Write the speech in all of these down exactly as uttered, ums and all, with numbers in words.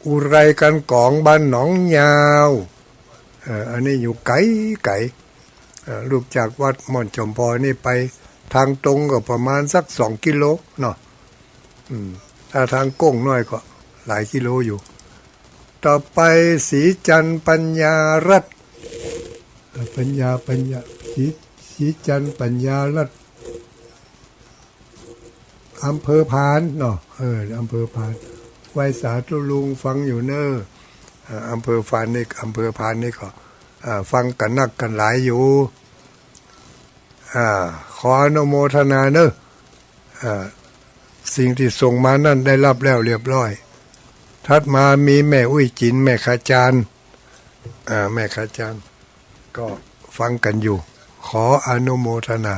อุไรกันกอง บ้านหนองยาว เอ่อ อันนี้อยู่ไก๋ๆ เอ่อ ลุกจากวัดม่อนจอมพลอยนี่ไปทางตรงก็ประมาณสักสองกิโลเนาะ อืม ถ้าทางโก้งหน้อยก็หลายกิโลอยู่ ต่อไปศรีจันทร์ปัญญารัตน์ เอ่อ ปัญญา ปัญญา ศรี ศรีจันทร์ปัญญารัตน์ อำเภอพานเนาะ เออ อำเภอพาน ไหว้สาธุลุง ฟังอยู่เน้อ อ่า อำเภอพานนี่ อำเภอพานนี่ก็ อ่า ฟังกั๋นนักกั๋นหลายอยู่ อ่า ขออนุโมทนาเน้อ อ่า สิ่งตี้ส่งมานั้นได้ฮับแล้วเรียบร้อย ถัดมามีแม่อุ๊ยจิ๋น แม่ขจารย์ อ่า แม่ขจารย์ ก็ฟังกั๋นอยู่ ขออนุโมทนา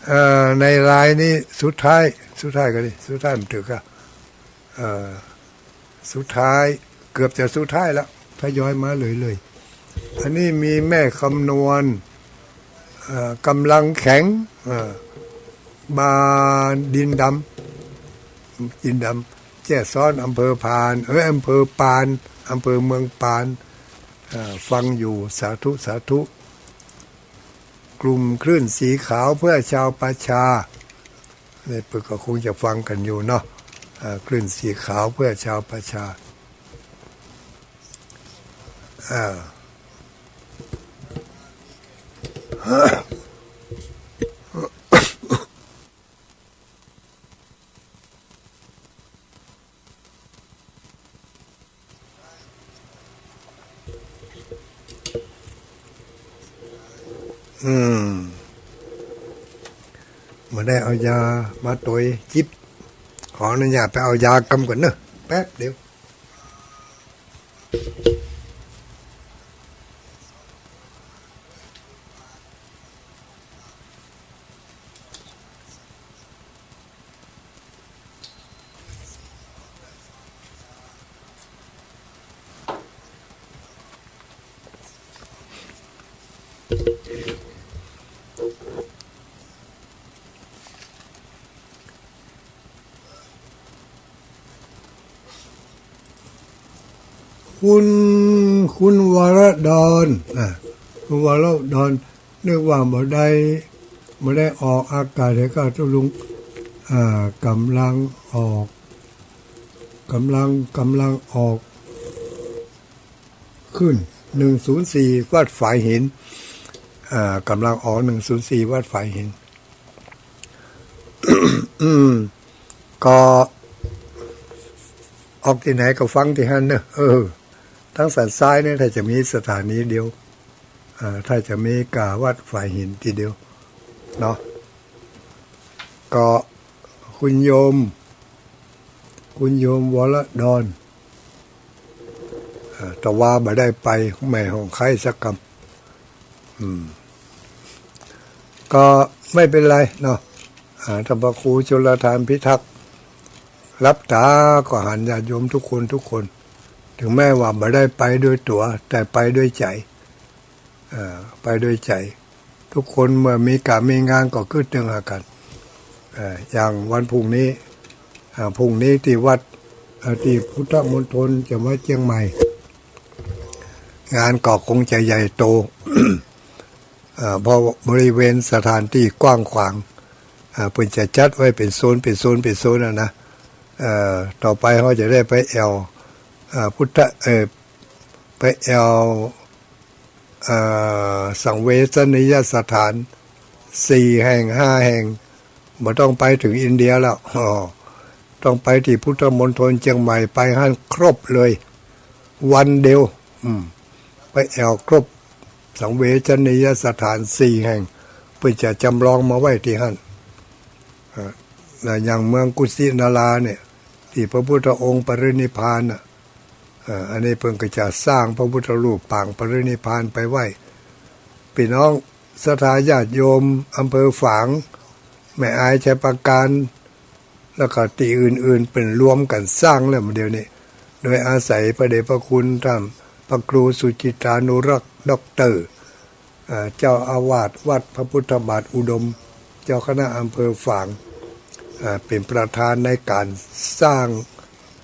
เอ่อ ในไลน์นี้สุดท้าย สุดท้ายก็ดี สุดท้ายมันถือก็ เอ่อ สุดท้าย เกือบจะสุดท้ายแล้ว ทยอยมาเรื่อยๆ อันนี้มีแม่คำนวณ เอ่อ กำลังแข็ง เอ่อ บ้านดินดำ ดินดำ แจ้ซ้อน อำเภอพาน เอ้ย อำเภอปาน อำเภอเมืองปาน เอ่อ ฟังอยู่ สาธุ สาธุ กลุ่มคลื่นสีขาวเพื่อชาวประชา นี่เปิ้นก็คงจะฟังกั๋นอยู่เนาะ เอ่อ คลื่นสีขาวเพื่อชาวประชา อ่า อืม บ่ได้เอายามาตวยจิบ ขออนุญาตไปเอายากำก่อนเนอะ แป๊บเดียว คุณ คุณวรดร อ่ะ คุณวรดร นึกว่าบ่ได้ บ่ได้ออกอากาศ เดี๋ยวก็ตกลง อ่า กำลังออก กำลัง กำลังออก ขึ้น หนึ่งศูนย์สี่ วัดฝายหิน อ่า กำลังออก หนึ่งศูนย์สี่ วัดฝายหิน อืม ก็ออกตี้ไหนก็ฟังตี้หั้นเนอะ เออ ตังสันทรายเนี่ย ถ้าจะมีสถานีเดียว อ่า ถ้าจะมีก่าวัดฝายหินตี้เดียวเนาะ ก็คุณโยม คุณโยมวรดร อ่า แต่ว่าบ่ได้ไป แม่ห้องไคร้สักกำ อืม ก็ไม่เป็นไรเนาะ อ่า ท่านพระครูชลทานพิทักษ์ หลับต๋าก็หันญาติโยมทุกคน ทุกคน ถึงแม้ว่าบ่ได้ไปด้วยตั๋ว แต่ไปด้วยใจ๋ เอ่อ ไปด้วยใจ๋ ทุกคนเมื่อมีก๋านมีงานก็กึ๊ดเถิงหากั๋น เอ่อ อย่างวันพรุ่งนี้ อ่า พรุ่งนี้ตี้วัด เอ่อ ตี้พุทธมณฑลจังหวัดเจียงใหม่ งานก็คงจะใหญ่โต เอ่อ เพราะบริเวณสถานตี้กว้างขวาง เอ่อ เปิ้นจะจัดไว้เป๋นโซน เป๋นโซน เป๋นโซนน่ะนะ เอ่อ ต่อไปเฮาจะได้ไปแอ่ว เอ่อ พุทธ เอ่อ ไปแอ่ว เอ่อ สังเวชนียสถาน สี่แห่ง ห้าแห่ง บ่ต้องไปเถิงอินเดียแล้ว อ้อ ต้องไปตี้พุทธมณฑลเจียงใหม่ ไปหั้นครบเลย วันเดียว อืม ไปแอ่วครบ สังเวชนียสถานสี่แห่ง เปิ้นจะจำลองมาไว้ตี้หั้น อ่า แล้วอย่างเมืองกุสินาราเนี่ย ตี้พระพุทธองค์ปรินิพพานน่ะ อ่า อันนี้เปิ้นก็จะสร้างพระพุทธรูปปางปรินิพพานไปไว้ พี่น้องศรัทธาญาติโยมอำเภอฝาง แม่อาย ชัยปราการ แล้วก็ตี้อื่นๆ เปิ้นรวมกั๋นสร้างแล้วเดี๋ยวนี้ โดยอาศัยพระเดชพระคุณท่านพระครูสุจิตตานุรักษ์ ด็อกเตอร์ เอ่อ เจ้าอาวาสวัดพระพุทธบาทอุดม เจ้าคณะอำเภอฝาง เอ่อ เป๋นประธานในก๋านสร้าง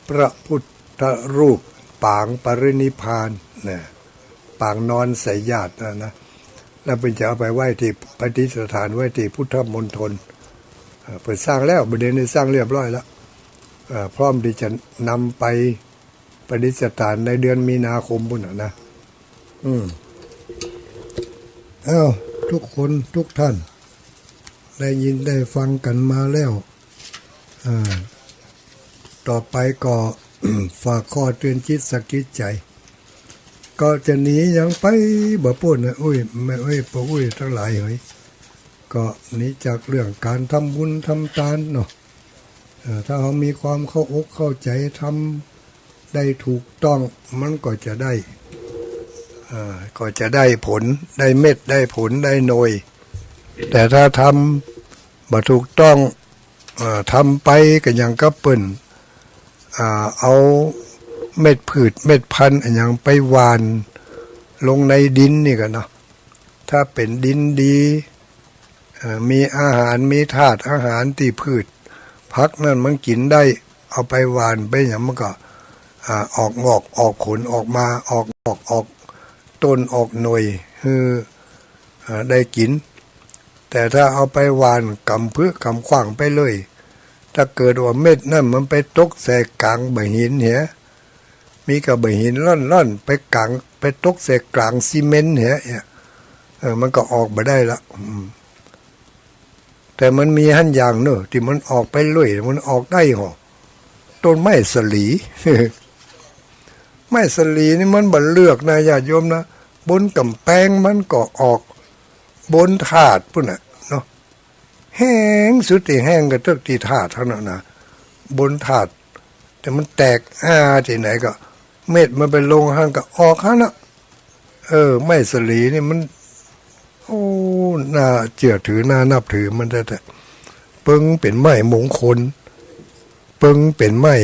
พระพุทธ ทรูปปางปรินิพพานนะ ปางนอนไสยญาตินะนะ แล้วเปิ้นจะเอาไปไว้ตี้ ประดิษฐานไว้ตี้พุทธมณฑล เอ่อ เปิ้นสร้างแล้ว บ่าเดี่ยวนี้สร้างเรียบร้อยแล้ว เอ่อ พร้อมตี้จะนำไปประดิษฐานในเดือนมีนาคมปู้นน่ะนะ อืม เอ้า ทุกคนทุกท่าน ได้ยินได้ฟังกั๋นมาแล้ว อ่า ต่อไปก็ ฝากข้อเตือนจิตสะกิดใจ๋ ก็จะหนีหยังไปบ่ป๊นนะ อุ้ย แม่อุ้ย ป้ออุ้ย ตังหลายเหย ก็หนีจากเรื่องก๋านทำบุญทำตานเนาะ เอ่อ ถ้าเฮามีความเข้าอกเข้าใจ๋ ทำได้ถูกต้อง มันก็จะได้ เอ่อ ก็จะได้ผล ได้เม็ด ได้ผล ได้หน่วย แต่ถ้าทำบ่ถูกต้อง เอ่อ ทำไปก็อย่างกับเปิ้น อ่า เอาเม็ดพืชเม็ดพันธุ์อะหยังไปหว่านลงในดินนี่ก่อเนาะ ถ้าเป๋นดินดี เอ่อ มีอาหาร มีธาตุอาหารตี้พืชผักนั้นมันกิ๋นได้ เอาไปหว่านไปหยังมันก็ อ่า ออกงอกออกผลออกมา ออกงอกออกต้นออกหน่วยหื้อ อ่า ได้กิ๋น แต่ถ้าเอาไปหว่านก๋ำพื้นก๋ำขว้างไปเลย ถ้าเกิดว่าเม็ดนั้นมันไปตกใส่ก๋างบ่าหินเหีย มีก้าบ่าหินล่อนๆ ไปก๋าง ไปตกใส่ก๋างซีเมนต์เหีย เนี่ย เออ มันก็ออกบ่ได้ละ อืม แต่มันมีหั้นอย่างเนาะ ตี้มันออกไปเลย มันออกได้หอ ต้นไม้สะหลี ไม้สะหลีนี่มันบ่เลือกนะ ญาติโยมนะ บนก๋ำแปงมันก็ออก บนธาตุปู้นน่ะเนาะ แห้งสุดตี้แห้งก็ตึกตี้ธาตุเท่านั้นนะ บนธาตุ แต่มันแตกอ้าตี้ไหนก็ เม็ดมันไปลงหั้นก็ออกหั้นน่ะ เออ ไม้สะหลีนี่มัน โอ้ น่าเจื้อถือ น่านับถือมันแต๊ๆ เปิงเป๋นไม้มงคล เปิงเป๋นไม้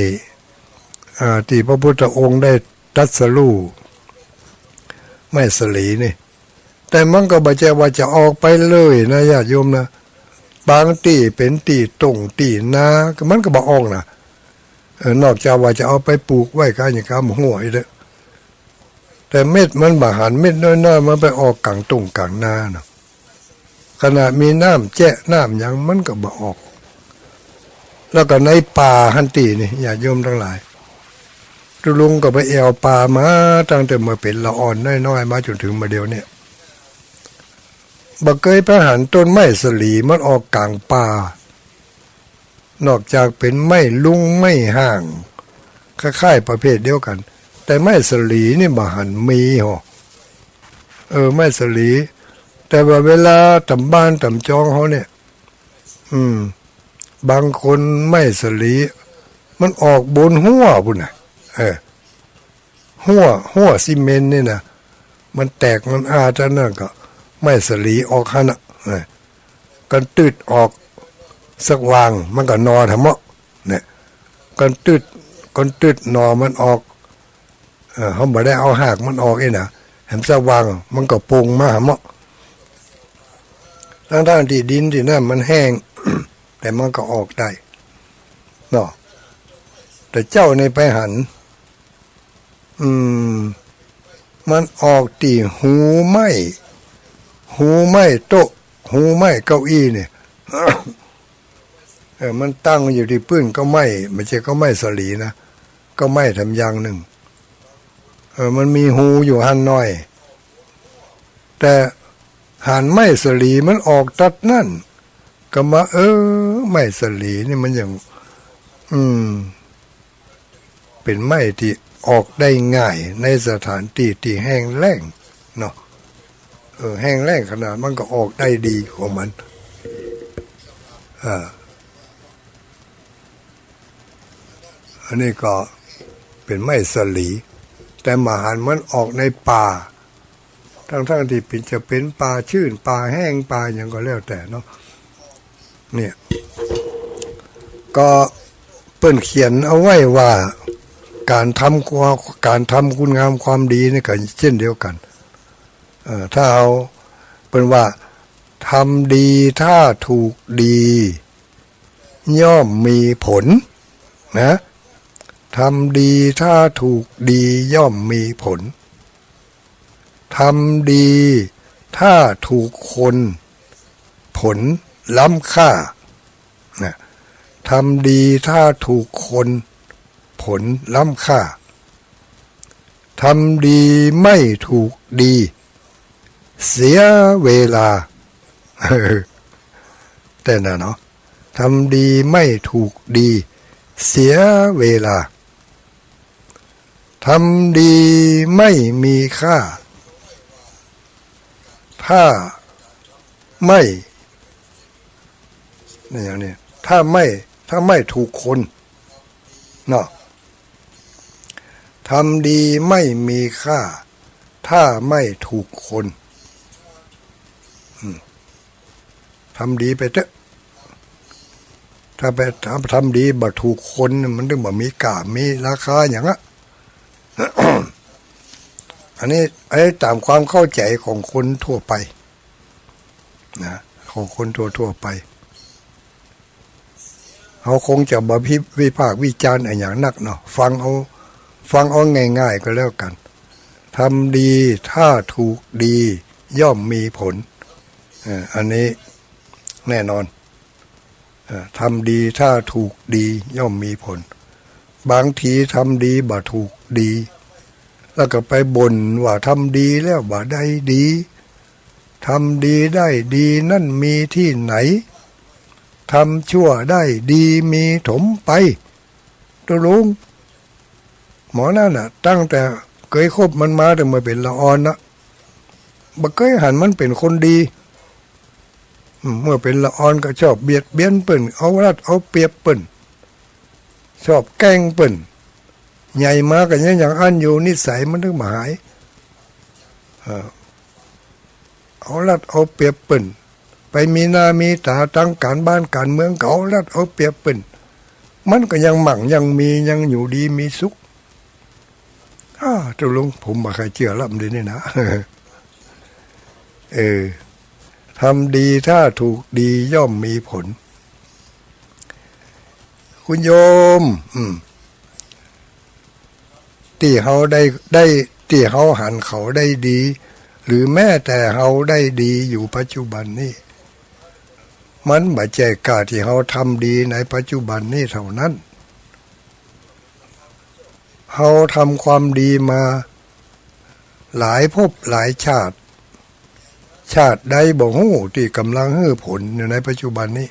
อ่า ตี้พระพุทธองค์ได้ตรัสรู้ ไม้สะหลีนี่ แต่มันก็บ่ใจ้ว่าจะออกไปเลยนะ ญาติโยมนะ บางตี้เป๋นตี้ต้งตี้นา ก็มันก็บ่ออกนะ เออ นอกจากว่าจะเอาไปปลูกไว้ก้าหยังก้าหั้วอี้เต๊อะ แต่เม็ดมันบ่หัน เม็ดน้อยๆ มันไปออกก๋างต้งก๋างนาเนาะ ขนาดมีน้ำแจ๊ะน้ำหยังมันก็บ่ออก แล้วก็ในป่าหั้นตี้นี่ ญาติโยมตังหลาย ตุ๊ลุงก็ไปแอ่วป่ามาตั้งแต่เมื่อเป๋นละอ่อนน้อยๆ มาจ๋นเถิงบ่าเดี่ยวเนี่ย บ่เกยไปหันต้นไม้สะหลีมันออกก๋างป่า นอกจากเป๋นไม้ลุงไม้ฮ้าง คล้ายๆ ประเภทเดียวกั๋น แต่ไม้สะหลีนี่บ่หันมีหอ เออ ไม้สะหลี แต่ว่าเวลาต๋ามบ้านต๋ามจองเฮาเนี่ย อืม บางคนไม้สะหลี มันออกบนหั้วปู้นน่ะ เออ หั้ว หั้วซีเมนต์นี่นะ มันแตกมันอ้า จานั้นก็ไม้สะหลีออกหั้นน่ะ เออ กั๋นตึดออกสักวาง มันก็หน่อทำเมาะ เนี่ย กั๋นตึด กั๋นตึดหน่อมันออก เออ เฮาบ่ได้เอาฮากมันออกอี้นะ แหมสักวาง มันก็ป่งมาหาเมาะ ตังๆ ตี้ดินตี้นั้นมันแห้ง แต่มันก็ออกได้เนาะ แต่เจ้านี่ไปหัน อืม มันออกตี้ฮูไม้ ฮูไม้โต๊ะ ฮูไม้เก้าอี้เนี่ย เออ มันตั้งอยู่ตี้ปื้นเก๊าไม้ บ่ใจ้เก๊าไม้สะหลีนะ เก๊าไม้แถมอย่างนึ่ง เออ มันมีฮูอยู่หั้นหน่อย แต่หันไม้สะหลีมันออกตั๊ดนั้น ก็มา เออ ไม้สะหลีนี่มันอย่าง อืม เป๋นไม้ตี้ออกได้ง่ายในสถานตี้ตี้แห้งแล้งเนาะ เออ แห้งแล้งขนาดมันก็ออกได้ดีของมัน อ่า อันนี้ก็เป๋นไม้สะหลี แต่บ่หันมันออกในป่า ตังๆ ตี้เป๋น จะเป๋นป่าชื้น ป่าแห้ง ป่าหยังก็แล้วแต่เนาะ เนี่ย ก็เปิ้นเขียนเอาไว้ว่า ก๋านทำความ ก๋านทำคุณงามความดีนี่ก็เจ้นเดียวกั๋น เอ่อ ถ้าเอา เปิ้นว่า ทำดีถ้าถูกดี ย่อมมีผล นะ ท ทำดีถ้าถูกดีย่อมมีผล ทำดีถ้าถูกคน ผลล้ำค่า นะ ทำดีถ้าถูกคน ผลล้ำค่า ทำดีไม่ถูกดี เสียเวลา แต่น่ะเนาะ ทำดีไม่ถูกดี เสียเวลา ทำดีไม่มีค่า ถ้าไม่ นี่อย่างนี้ ถ้าไม่ ถ้าไม่ถูกคน เนาะ ทำดีไม่มีค่า ถ้าไม่ถูกคน อืม ทำดีไปเต๊อะ ถ้าไปทำ ทำดีบ่ถูกคน มันถึงบ่มีก้า มีราคาหยังอะ อันนี้ ไอ้ต๋ามความเข้าใจ๋ของคนทั่วไป นะ ของคนทั่วๆ ไป เฮาคงจะบ่พิ วิพากษ์วิจารณ์อะหยังนักเนาะ ฟังเอา ฟังเอาง่ายๆ ก็แล้วกั๋น ทำดีถ้าถูกดีย่อมมีผล เอ่อ อันนี้แน่นอน เอ่อ ทำดีถ้าถูกดีย่อมมีผล บางทีทำดีบ่ถูกดี แล้วก็ไปบ่นว่าทำดีแล้วบ่ได้ดี ทำดีได้ดีนั้นมีที่ไหน ทำชั่วได้ดีมีถมไป ตกลง หมอนั่นน่ะ ตั้งแต่เกยคบมันมาตั้งเมื่อเป๋นละอ่อนน่ะ บ่เกยหันมันเป๋นคนดี อืม เมื่อเป๋นละอ่อนก็ชอบเบียดเบียนเปิ้น เอารัดเอาเปรียบเปิ้น ชอบแกล้งเปิ้น ใหญ่มาก็ยังอย่างอั้นอยู่ นิสัยมันถึงบ่หาย เออ เอารัดเอาเปรียบเปิ้น ไปมีหน้ามีต๋าตางก๋านบ้านก๋านเมืองก็เอารัดเอาเปรียบเปิ้น มันก็ยังมั่งยังมี ยังอยู่ดีมีสุข อ้า ตกลงผมบ่ใค่เจื้อละ มันดีนี่นะ เออ ทำดีถ้าถูกดีย่อมมีผล คุณโยม อืม ตี้เฮาได้ ได้ ตี้เฮาหันเขาได้ดี หรือแม้แต่เฮาได้ดีอยู่ปัจจุบันนี้ มันบ่ใจ้ก้าตี้เฮาทำดีในปัจจุบันนี้เท่านั้น เฮาทำความดีมาหลายภพหลายชาติ ชาติใดบ่ฮู้ ตี้ก๋ำลังหื้อผลอยู่ในปัจจุบันนี้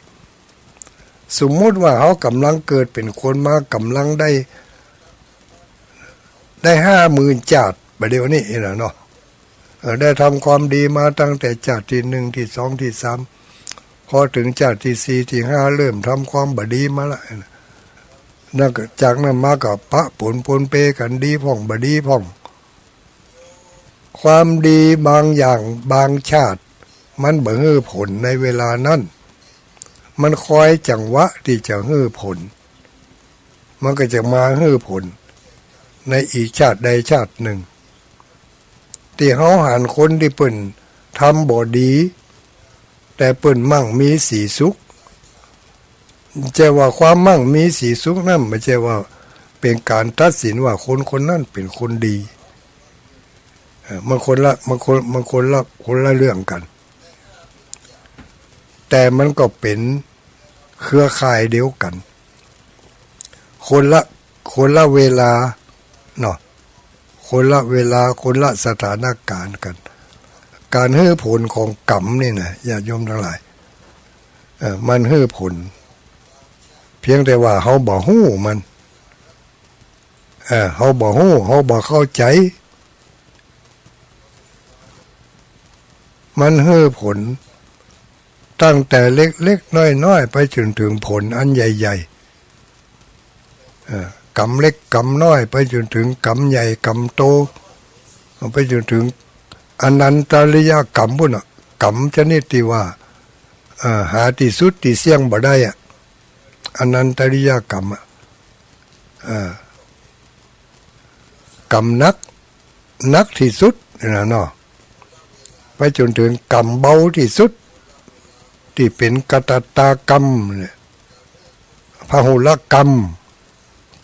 สมมุติว่าเฮาก๋ำลังเกิดเป๋นคนมา ก๋ำลังได้ ได้ห้าหมื่นชาติ บ่าเดี่ยวนี้นะเนาะ เออ ได้ทำความดีมาตั้งแต่ชาติตี้หนึ่ง ตี้สอง ตี้สาม พอเถิงชาติตี้สี่ ตี้ห้า เริ่มทำความบ่ดีมาละ นั่นก็ จากนั้นมาก็ปะปนปนเปกั๋น ดีพ่องบ่ดีพ่อง ความดีบางอย่างบางชาติ มันบ่หื้อผลในเวลานั้น มันคอยจังหวะตี้จะหื้อผล มันก็จะมาหื้อผลในอีกชาติใดชาติหนึ่ง ตี้เฮาหันคนตี้เปิ้นทำบ่ดี แต่เปิ้นมั่งมีสีสุข บ่ใจ้ว่าความมั่งมีสีสุขนั้น บ่ใจ้ว่าเป๋นก๋านตัดสินว่าคนคนนั้นเป๋นคนดี เอ่อ มันคนละ มันคน มันคนละ คนละเรื่องกั๋น แต่มันก็เป๋นเครือข่ายเดียวกั๋น คนละ คนละเวลาเนาะ คนละเวลา คนละสถานก๋ารณ์กั๋น ก๋านหื้อผลของกรรมนี่นะ ญาติโยมตังหลาย เอ่อ มันหื้อผล เพียงแต่ว่าเฮาบ่ฮู้มัน เอ่อ เฮาบ่ฮู้ เฮาบ่เข้าใจ๋ มันหื้อผล ตั้งแต่เล็กๆ น้อยๆ ไปจ๋นเถิงผลอันใหญ่ๆ เอ่อ กรรมเล็กกรรมน้อย ไปจ๋นเถิงกรรมใหญ่กรรมโต ไปจ๋นเถิงอนันตริยกรรมปู้นน่ะ กรรมชนิดตี้ว่า เอ่อ หาตี้สุดตี้เสี้ยงบ่ได้อะ อนันตริยกรรมอะ เอ่อ กรรมหนัก หนักตี้สุดนี่นะเนาะ ไปจ๋นเถิงกรรมเบาตี้สุด ตี้เป๋นกตัตตากรรมเนี่ย พหุลกรรม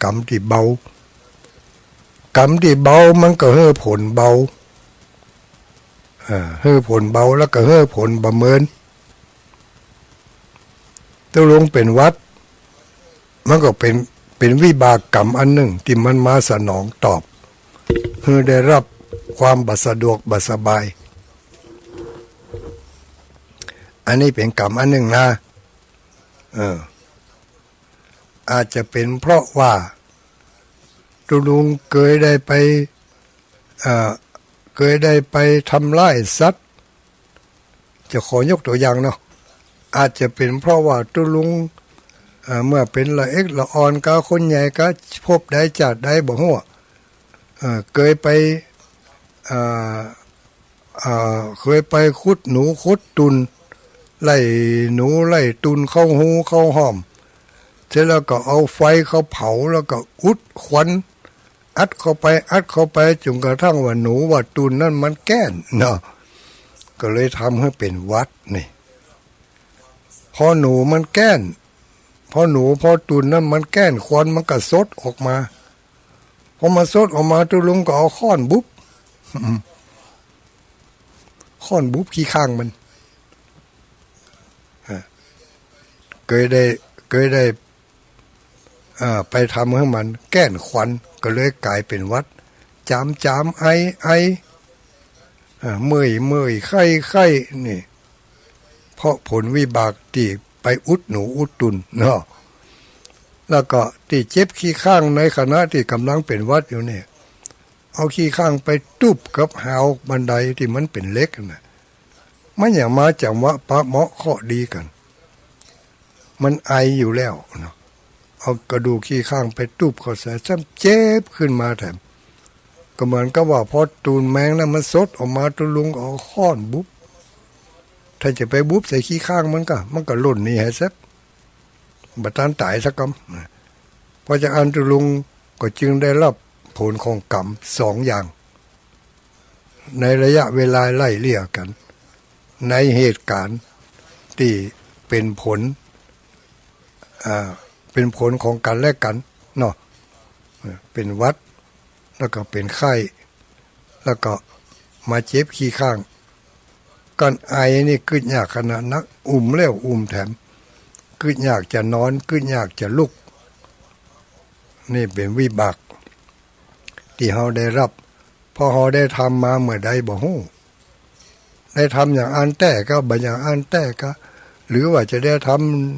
กรรมตี้เบา กรรมตี้เบามันก็หื้อผลเบา อ่า หื้อผลเบาแล้วก็หื้อผลบ่าเมิน ตุ๊ลุงเป๋นหวัด มันก็เป๋น เป๋นวิบากกรรมอันนึ่งตี้มันมาสนองตอบ หื้อได้ฮับความบ่สะดวกบ่สบาย อันนี้เป๋นกรรมอันนึ่งนะ เออ อาจจะเป๋นเพราะว่าตุ๊ลุงเกยได้ไป เอ่อ เกยได้ไปทำร้ายสัตว์ จะขอยกตัวอย่างเนาะ อาจจะเป๋นเพราะว่าตุ๊ลุง เอ่อ เมื่อเป๋นละเอ็กละอ่อนกาคนใหญ่กาภพใดจาติใดบ่ฮู้ เอ่อ เกยไป เอ่อ เอ่อ เกยไปขุดหนูขุดตุ่น ไล่หนูไล่ตุ่นเข้าฮูเข้าฮ่อม เสร็จแล้วก็เอาไฟเข้าเผา แล้วก็อุดควัน อัดเข้าไป อัดเข้าไป จ๋นกระทั่งว่าหนูว่าตุ่นนั้นมันแก้นเนาะ ก็เลยทำหื้อเป๋นหวัดนี่ พอหนูมันแก้น พอหนู พอตุ่นนั้นมันแก้น ควันมันก็สดออกมา พอมันสดออกมา ตุ๊ลุงก็เอาค้อนบุบ ค้อนบุบขี้ข้างมัน ฮะ เกยได้ เกยได้ อ่า ไปทำหื้อมันแก้นควัน ก็เลยก๋ายเป๋นหวัด จามจาม ไอไอ อ่า เมื่อยเมื่อย ไข้ไข้ นี่ เพราะผลวิบากตี้ไปอุดหนูอุดตุ่นเนาะ แล้วก็ตี้เจ็บขี้ข้างในขณะตี้ก่ำลังเป๋นหวัดอยู่นี่ เอาขี้ข้างไปตุ๊บกับฮาวบันไดตี้มันเป๋นเหล็กนั่นน่ะ มันอย่างมาจังหวะปะเหมาะเคราะห์ดีกั๋น มันไออยู่แล้วเนาะ เอากระดูกขี้ข้างไปตุ๊บเข้าใส่ ซ้ำเจ็บขึ้นมาแถม ก็เหมือนกับว่าพอตุ่นแมงนั้นมันสดออกมา ตุ๊ลุงเอาค้อนบุบ ถ้าจะไปบุบใส่ขี้ข้างมันก็ มันก็ล่นหนีหายแซบ บ่ตันต๋ายสักกำนะ เพราะจาอั้นตุ๊ลุงก็จึงได้ฮับผลของกรรมสองอย่าง ในระยะเวลาไล่เลี่ยกั๋น ในเหตุก๋ารณ์ตี้เป๋นผล อ่า เป๋นผลของกั๋นและกั๋นเนาะ เป๋นหวัด แล้วก็เป๋นไข้ แล้วก็มาเจ็บขี้ข้าง ก๋านไอนี่กึ๊ดยากขนาดนัก อุ่มแล้วอุ่มแถม กึ๊ดยากจะนอน กึ๊ดยากจะลุก นี่เป๋นวิบากตี้เฮาได้ฮับ เพราะเฮาได้ทำมาเมื่อใดบ่ฮู้ ได้ทำอย่างอั้นแต๊กา บ่อย่างอั้นแต๊กา หรือว่าจะได้ท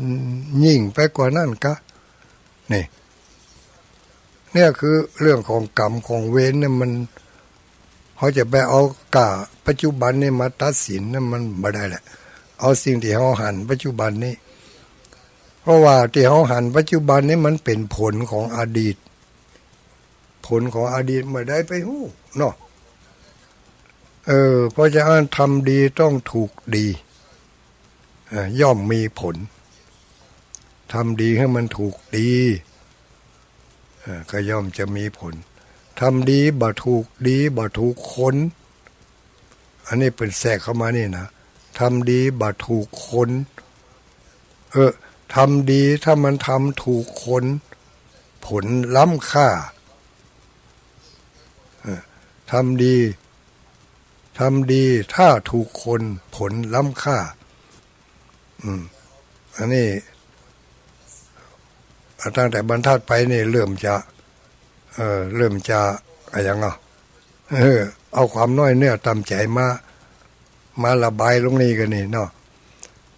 ำยิ่งไปกว่านั้นกา นี่ เนี่ยคือเรื่องของกรรมของเวรเนี่ยมัน เฮาจะไปเอาก้าปัจจุบันนี่มาตัดสินเนี่ยมันบ่ได้แหละ เอาสิ่งตี้เฮาหันปัจจุบันนี้ เพราะว่าตี้เฮาหันปัจจุบันนี้มันเป๋นผลของอดีต ผลของอดีตเมื่อใดไปฮู้เนาะ เออ เพราะจาอั้นทำดีต้องถูกดี เอ่อ ย่อมมีผล ทำดีหื้อมันถูกดี เอ่อ ก็ย่อมจะมีผล ทำดีบ่ถูกดี บ่ถูกคน อันนี้เปิ้นแทรกเข้ามานี่นะ ทำดีบ่ถูกคน เออ ทำดีถ้ามันทำถูกคน ผลล้ำค่า เออ ทำดี ทำดีถ้าถูกคน ผลล้ำค่า อืม อันนี้ ตั้งแต่บรรทัดไปนี่เริ่มจะ เอ่อ เริ่มจะ อะหยังอ่ะ เออ เอาความน้อยเนื้อต่ำใจ๋มา มาระบายลงนี่กั๋นนี่เนาะ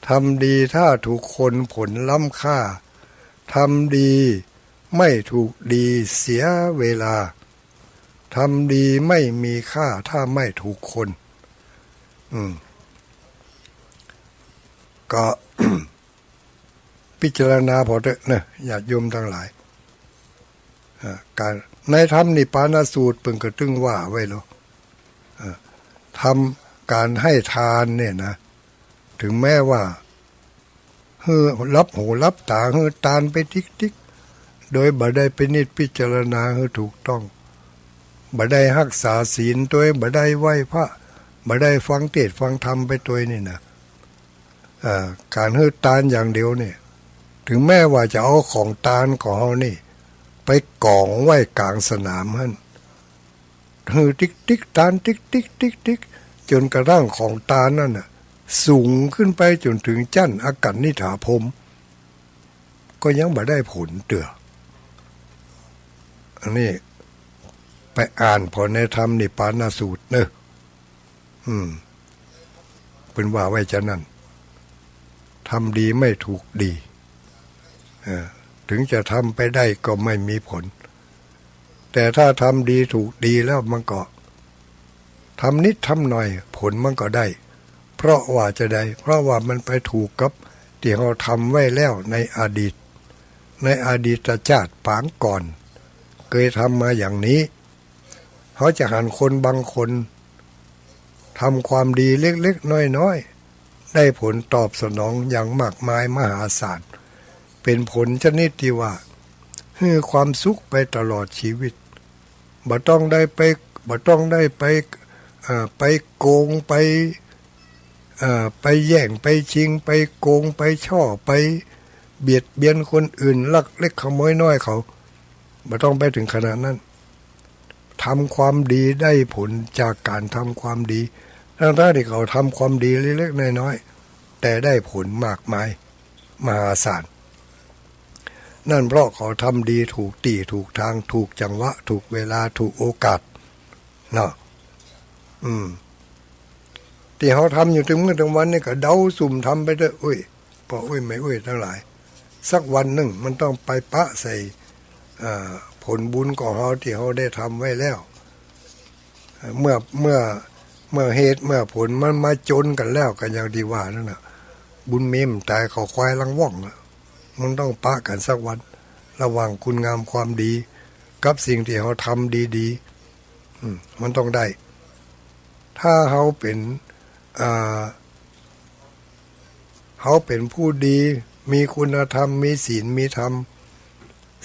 ทำดีถ้าถูกคน ผลล้ำค่า ทำดีไม่ถูกดี เสียเวลา ทำดีไม่มีค่าถ้าไม่ถูกคน อืม ก็ พิจารณาผ่อเต๊อะเนอะ ญาติโยมตังหลาย อ่า ก๋าน ในธรรมนิพพานสูตรเปิ้นก็ตึงว่าไว้แล้ว อ่า ธรรมก๋านให้ทานเนี่ยนะ เถิงแม้ว่า หื้อหลับหูหลับต๋า หื้อตานไปติ๊กๆ โดยบ่ได้พินิจพิจารณาหื้อถูกต้อง บ่ได้ฮักษาศีลตวย บ่ได้ไหว้พระ บ่ได้ฟังเตสน์ฟังธรรมไปตวยนี่นะ เอ่อ ก๋านหื้อตานอย่างเดียวนี่ เถิงแม้ว่าจะเอาของตานของเฮานี่ ไปก๋องไว้ก๋างสนามหั้น หื้อติ๊กติ๊กตานติ๊กติ๊กติ๊กติ๊ก จ๋นกระทั่งของตานนั้นน่ะ สูงขึ้นไปจ๋นเถิงจั้นอากัณฑิฐาพรหม ก็ยังบ่ได้ผลเตื้อ อันนี้ไปอ่านผ่อในธรรมนิพพานสูตรเนาะ อืม เปิ้นว่าไว้จานั้น ทำดีไม่ถูกดี เออ ถึงจะทำไปได้ก็ไม่มีผล แต่ถ้าทำดีถูกดีแล้วมันก็ ทำนิดทำหน่อยผลมันก็ได้ เพราะว่าจะได้ เพราะว่ามันไปถูกกับตี้เฮาทำไว้แล้วในอดีต ในอดีตชาติปางก่อน เกยทำมาอย่างนี้ เฮาจะหันคนบางคน ทำความดีเล็กๆ น้อยๆ ได้ผลตอบสนองอย่างมากมายมหาศาล เป๋นผลชนิดตี้ว่า หื้อความสุขไปตลอดชีวิต บ่ต้องได้ไป บ่ต้องได้ไป เอ่อ ไปโกง ไป เอ่อ ไปแย่ง ไปชิง ไปโกง ไปฉ้อ ไปเบียดเบียนคนอื่น ลักเล็กขโมยน้อยเขา บ่ต้องไปเถิงขนาดนั้น ทำความดีได้ผลจากก๋านทำความดี ทั้งๆ ตี้เขาทำความดีเล็กๆ น้อยๆ แต่ได้ผลมากมายมหาศาล นั่นเพราะเขาทำดีถูกตี้ถูกตาง ถูกจังหวะ ถูกเวลา ถูกโอกาส เนาะ อืม ตี้เฮาทำอยู่ตึงมื้อตึงวันนี่ก็เดาสุ่มทำไปเต๊อะ อุ้ย ป้ออุ้ยแม่อุ้ยตังหลาย สักวันนึ่งมันต้องไปปะใส่ เอ่อ ผลบุญของเฮาตี้เฮาได้ทำไว้แล้ว เอ่อ เมื่อ เมื่อ เมื่อเหตุเมื่อผลมันมาจนกั๋นแล้ว ก็อย่างตี้ว่านั่นน่ะ บุญมีมันต๋ายเข้าควายหลังว่องอะ มันต้องปะกั๋นสักวัน ระหว่างคุณงามความดีกับสิ่งตี้เฮาทำดีๆ อืม มันต้องได้ ถ้าเฮาเป๋น อ่า เฮาเป๋นผู้ดี มีคุณธรรม มีศีล มีธรรม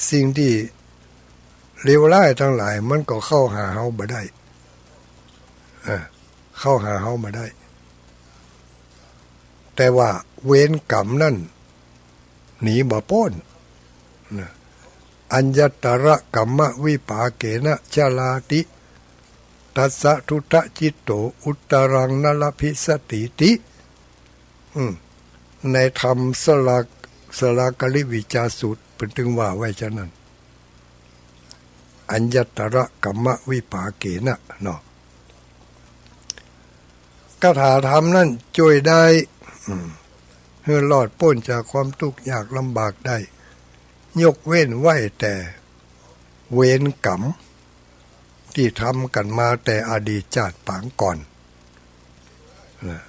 สิ่งตี้เลวร้ายตังหลายมันก็เข้าหาเฮาบ่ได้ อ่า เข้าหาเฮาบ่ได้ แต่ว่าเวรกรรมนั้นหนีบ่ป๊นนะ อัญญตระกัมมวิปาเกนะ ชราติ ตัสสะทุตถจิตโต อุตตรังนลಭಿสสะติติ อืม ในธรรมสลา สลาคริวิจาสูตร เปิ้นตึงว่าไว้จานั้น อัญญตระกัมมวิปาเกนะ เนาะ คาถาธรรมนั้นจ้วยได้ อืม หื้อรอดป๊นจากความตุ๊กข์ยากลำบากได้ ยกเว้นไว้แต่เวรกรรม ตี้ทำกั๋นมาแต่อดีตชาติปางก่อนนะ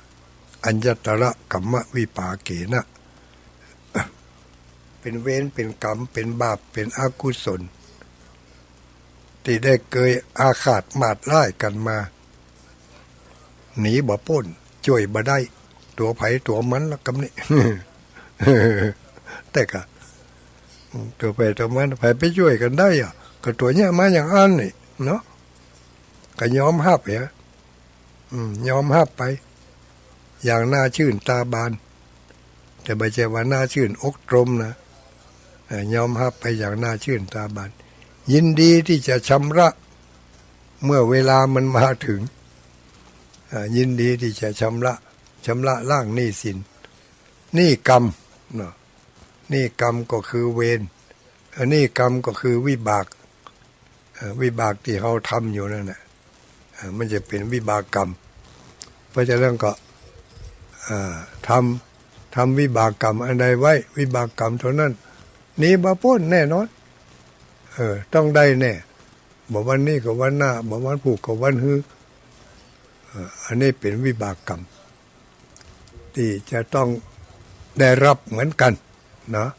อัญญตระกัมมวิปาเกนะ เป๋นเวร เป๋นกรรม เป๋นบาป เป๋นอกุศล ตี้ได้เกยอาฆาตมาดร้ายกั๋นมา หนีบ่ป๊น จ้วยบ่ได้ ตั๋วใผตั๋วมันละกำนี้ แต่ก็ ตั๋วใผตั๋วมัน ใผไปจ้วยกั๋นได้อะ ก็ตั๋วเยียะมาอย่างอั้นนี่เนาะ ก็ยอมฮับเหีย อืม ยอมฮับไป อย่างหน้าชื่นตาบาน แต่บ่ใจ้ว่าหน้าชื่นอกตรมนะ เอ่อ ยอมฮับไปอย่างหน้าชื่นตาบาน ยินดีตี้จะชำระ เมื่อเวลามันมาเถิง อ่า ยินดีตี้จะชำระ ชำระล้างหนี้สิน หนี้กรรมเนาะ หนี้กรรมก็คือเวร เอ่อ หนี้กรรมก็คือวิบาก เอ่อ วิบากตี้เฮาทำอยู่นั่นแหละ เอ่อ มันจะเป๋นวิบากกรรม เพราะฉะนั้นก็ เอ่อ ทำ ทำวิบากกรรมอันใดไว้ วิบากกรรมเต้านั้น หนีบ่ป๊นแน่นอน เออ ต้องได้แน่ บ่วันนี้ก็วันหน้า บ่วันพูกก็วันฮือ เอ่อ อันนี้เป๋นวิบากกรรม ตี้จะต้องได้ฮับเหมือนกั๋นเนาะ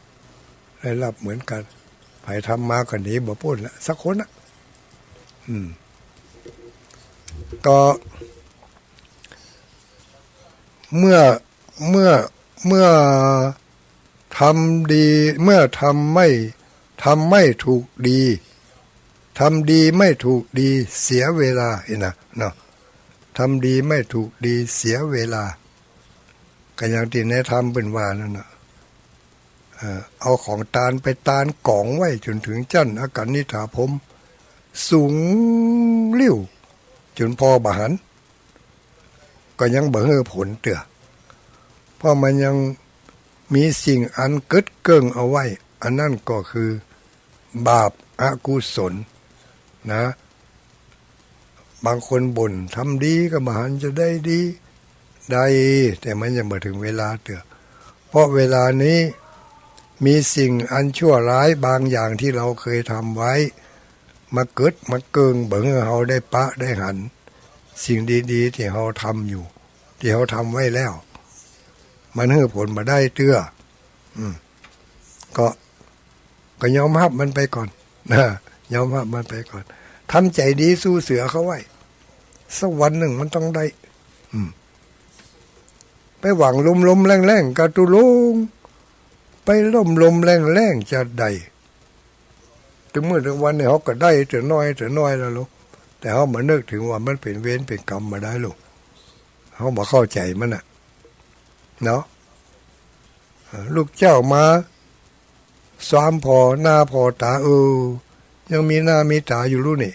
ได้ฮับเหมือนกั๋น ใผทำมาก็หนีบ่ป๊นละสักคนนะ อืม ก็ เมื่อ เมื่อ เมื่อทำดี เมื่อทำไม่ ทำไม่ถูกดี ทำดีไม่ถูกดี เสียเวลา หั้นนะเนาะ ทำดีไม่ถูกดี เสียเวลา ก็อย่างตี้ในธรรมเปิ้นว่านั่นน่ะ เอ่อ เอาของตานไปตานก๋องไว้จ๋นเถิงจั๊นอากนิฏฐาพรหม สูงลิ่ว จ๋นผ่อบ่หัน ก็ยังบ่หื้อผลเตื้อ เพราะมันยังมีสิ่งอันกึ๊ดเกิ่งเอาไว้ อันนั้นก็คือบาปอกุศลนะ บางคนบ่นทำดีก็บ่หันจะได้ดี ได้ แต่มันยังบ่เถิงเวลาเตื้อ เพราะเวลานี้มีสิ่งอันชั่วร้ายบางอย่างที่เราเคยทำไว้ มาเกิดมาเกิ่ง บ่หื้อเฮาได้ปะได้หัน สิ่งดีๆ ตี้เฮาทำอยู่ ตี้เฮาทำไว้แล้ว มันหื้อผลบ่ได้เตื้อ อืม ก็ ก็ยอมฮับมันไปก่อนนะ ยอมฮับมันไปก่อน ทำใจ๋ดีสู้เสือเขาไว้ สักวันนึ่งมันต้องได้ อืม ไปหวังลมๆ แล่งๆ กาตุ๊ลุง ไปลมๆ แล่งๆ จะได้ ตึงมื้อตึงวันนี่เฮาก็ได้เตื้อน้อยเตื้อน้อยแล้วลูก แต่เฮาบ่นึกเถิงว่ามันเป๋นเวรเป๋นก๋รรมบ่ได้ลูก เฮาบ่เข้าใจ๋มันน่ะ เนาะ เอ่อ ลูกเจ้ามา ซ้อมผ่อหน้าผ่อต๋า เออ ยังมีหน้ามีต๋าอยู่ลูกนี่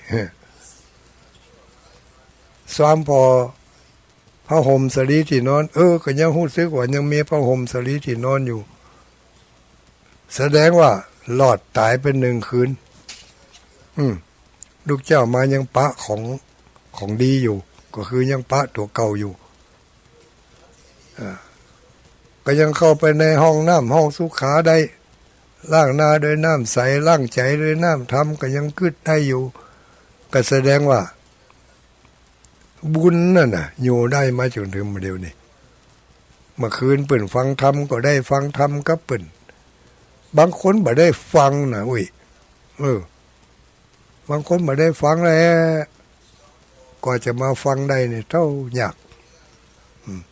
ซ้อมผ่อผ้าห่มสาลีตี้นอน เออ ก็ยังฮู้สึกว่ายังมีผ้าห่มสาลีตี้นอนอยู่ แสดงว่ารอดต๋ายไปนึ่งคืน อืม ลูกเจ้ามายังปะของ ของดีอยู่ ก็คือยังปะตั๋วเก่าอยู่ อ่า ก็ยังเข้าไปในห้องน้ำห้องสุขาได้ ล้างหน้าด้วยน้ำใส ล้างใจ๋ด้วยน้ำธรรม ก็ยังกึ๊ดได้อยู่ ก็แสดงว่าบุญนั่นน่ะ อยู่ได้มาจ๋นเถิงเดี๋ยวนี้ เมื่อคืนเปิ้นฟังธรรมก็ได้ฟังธรรมกับเปิ้น บางคนบ่ได้ฟังนะ อุ้ย เออ บางคนบ่ได้ฟังแล กว่าจะมาฟังได้นี่เต้ายาก อืม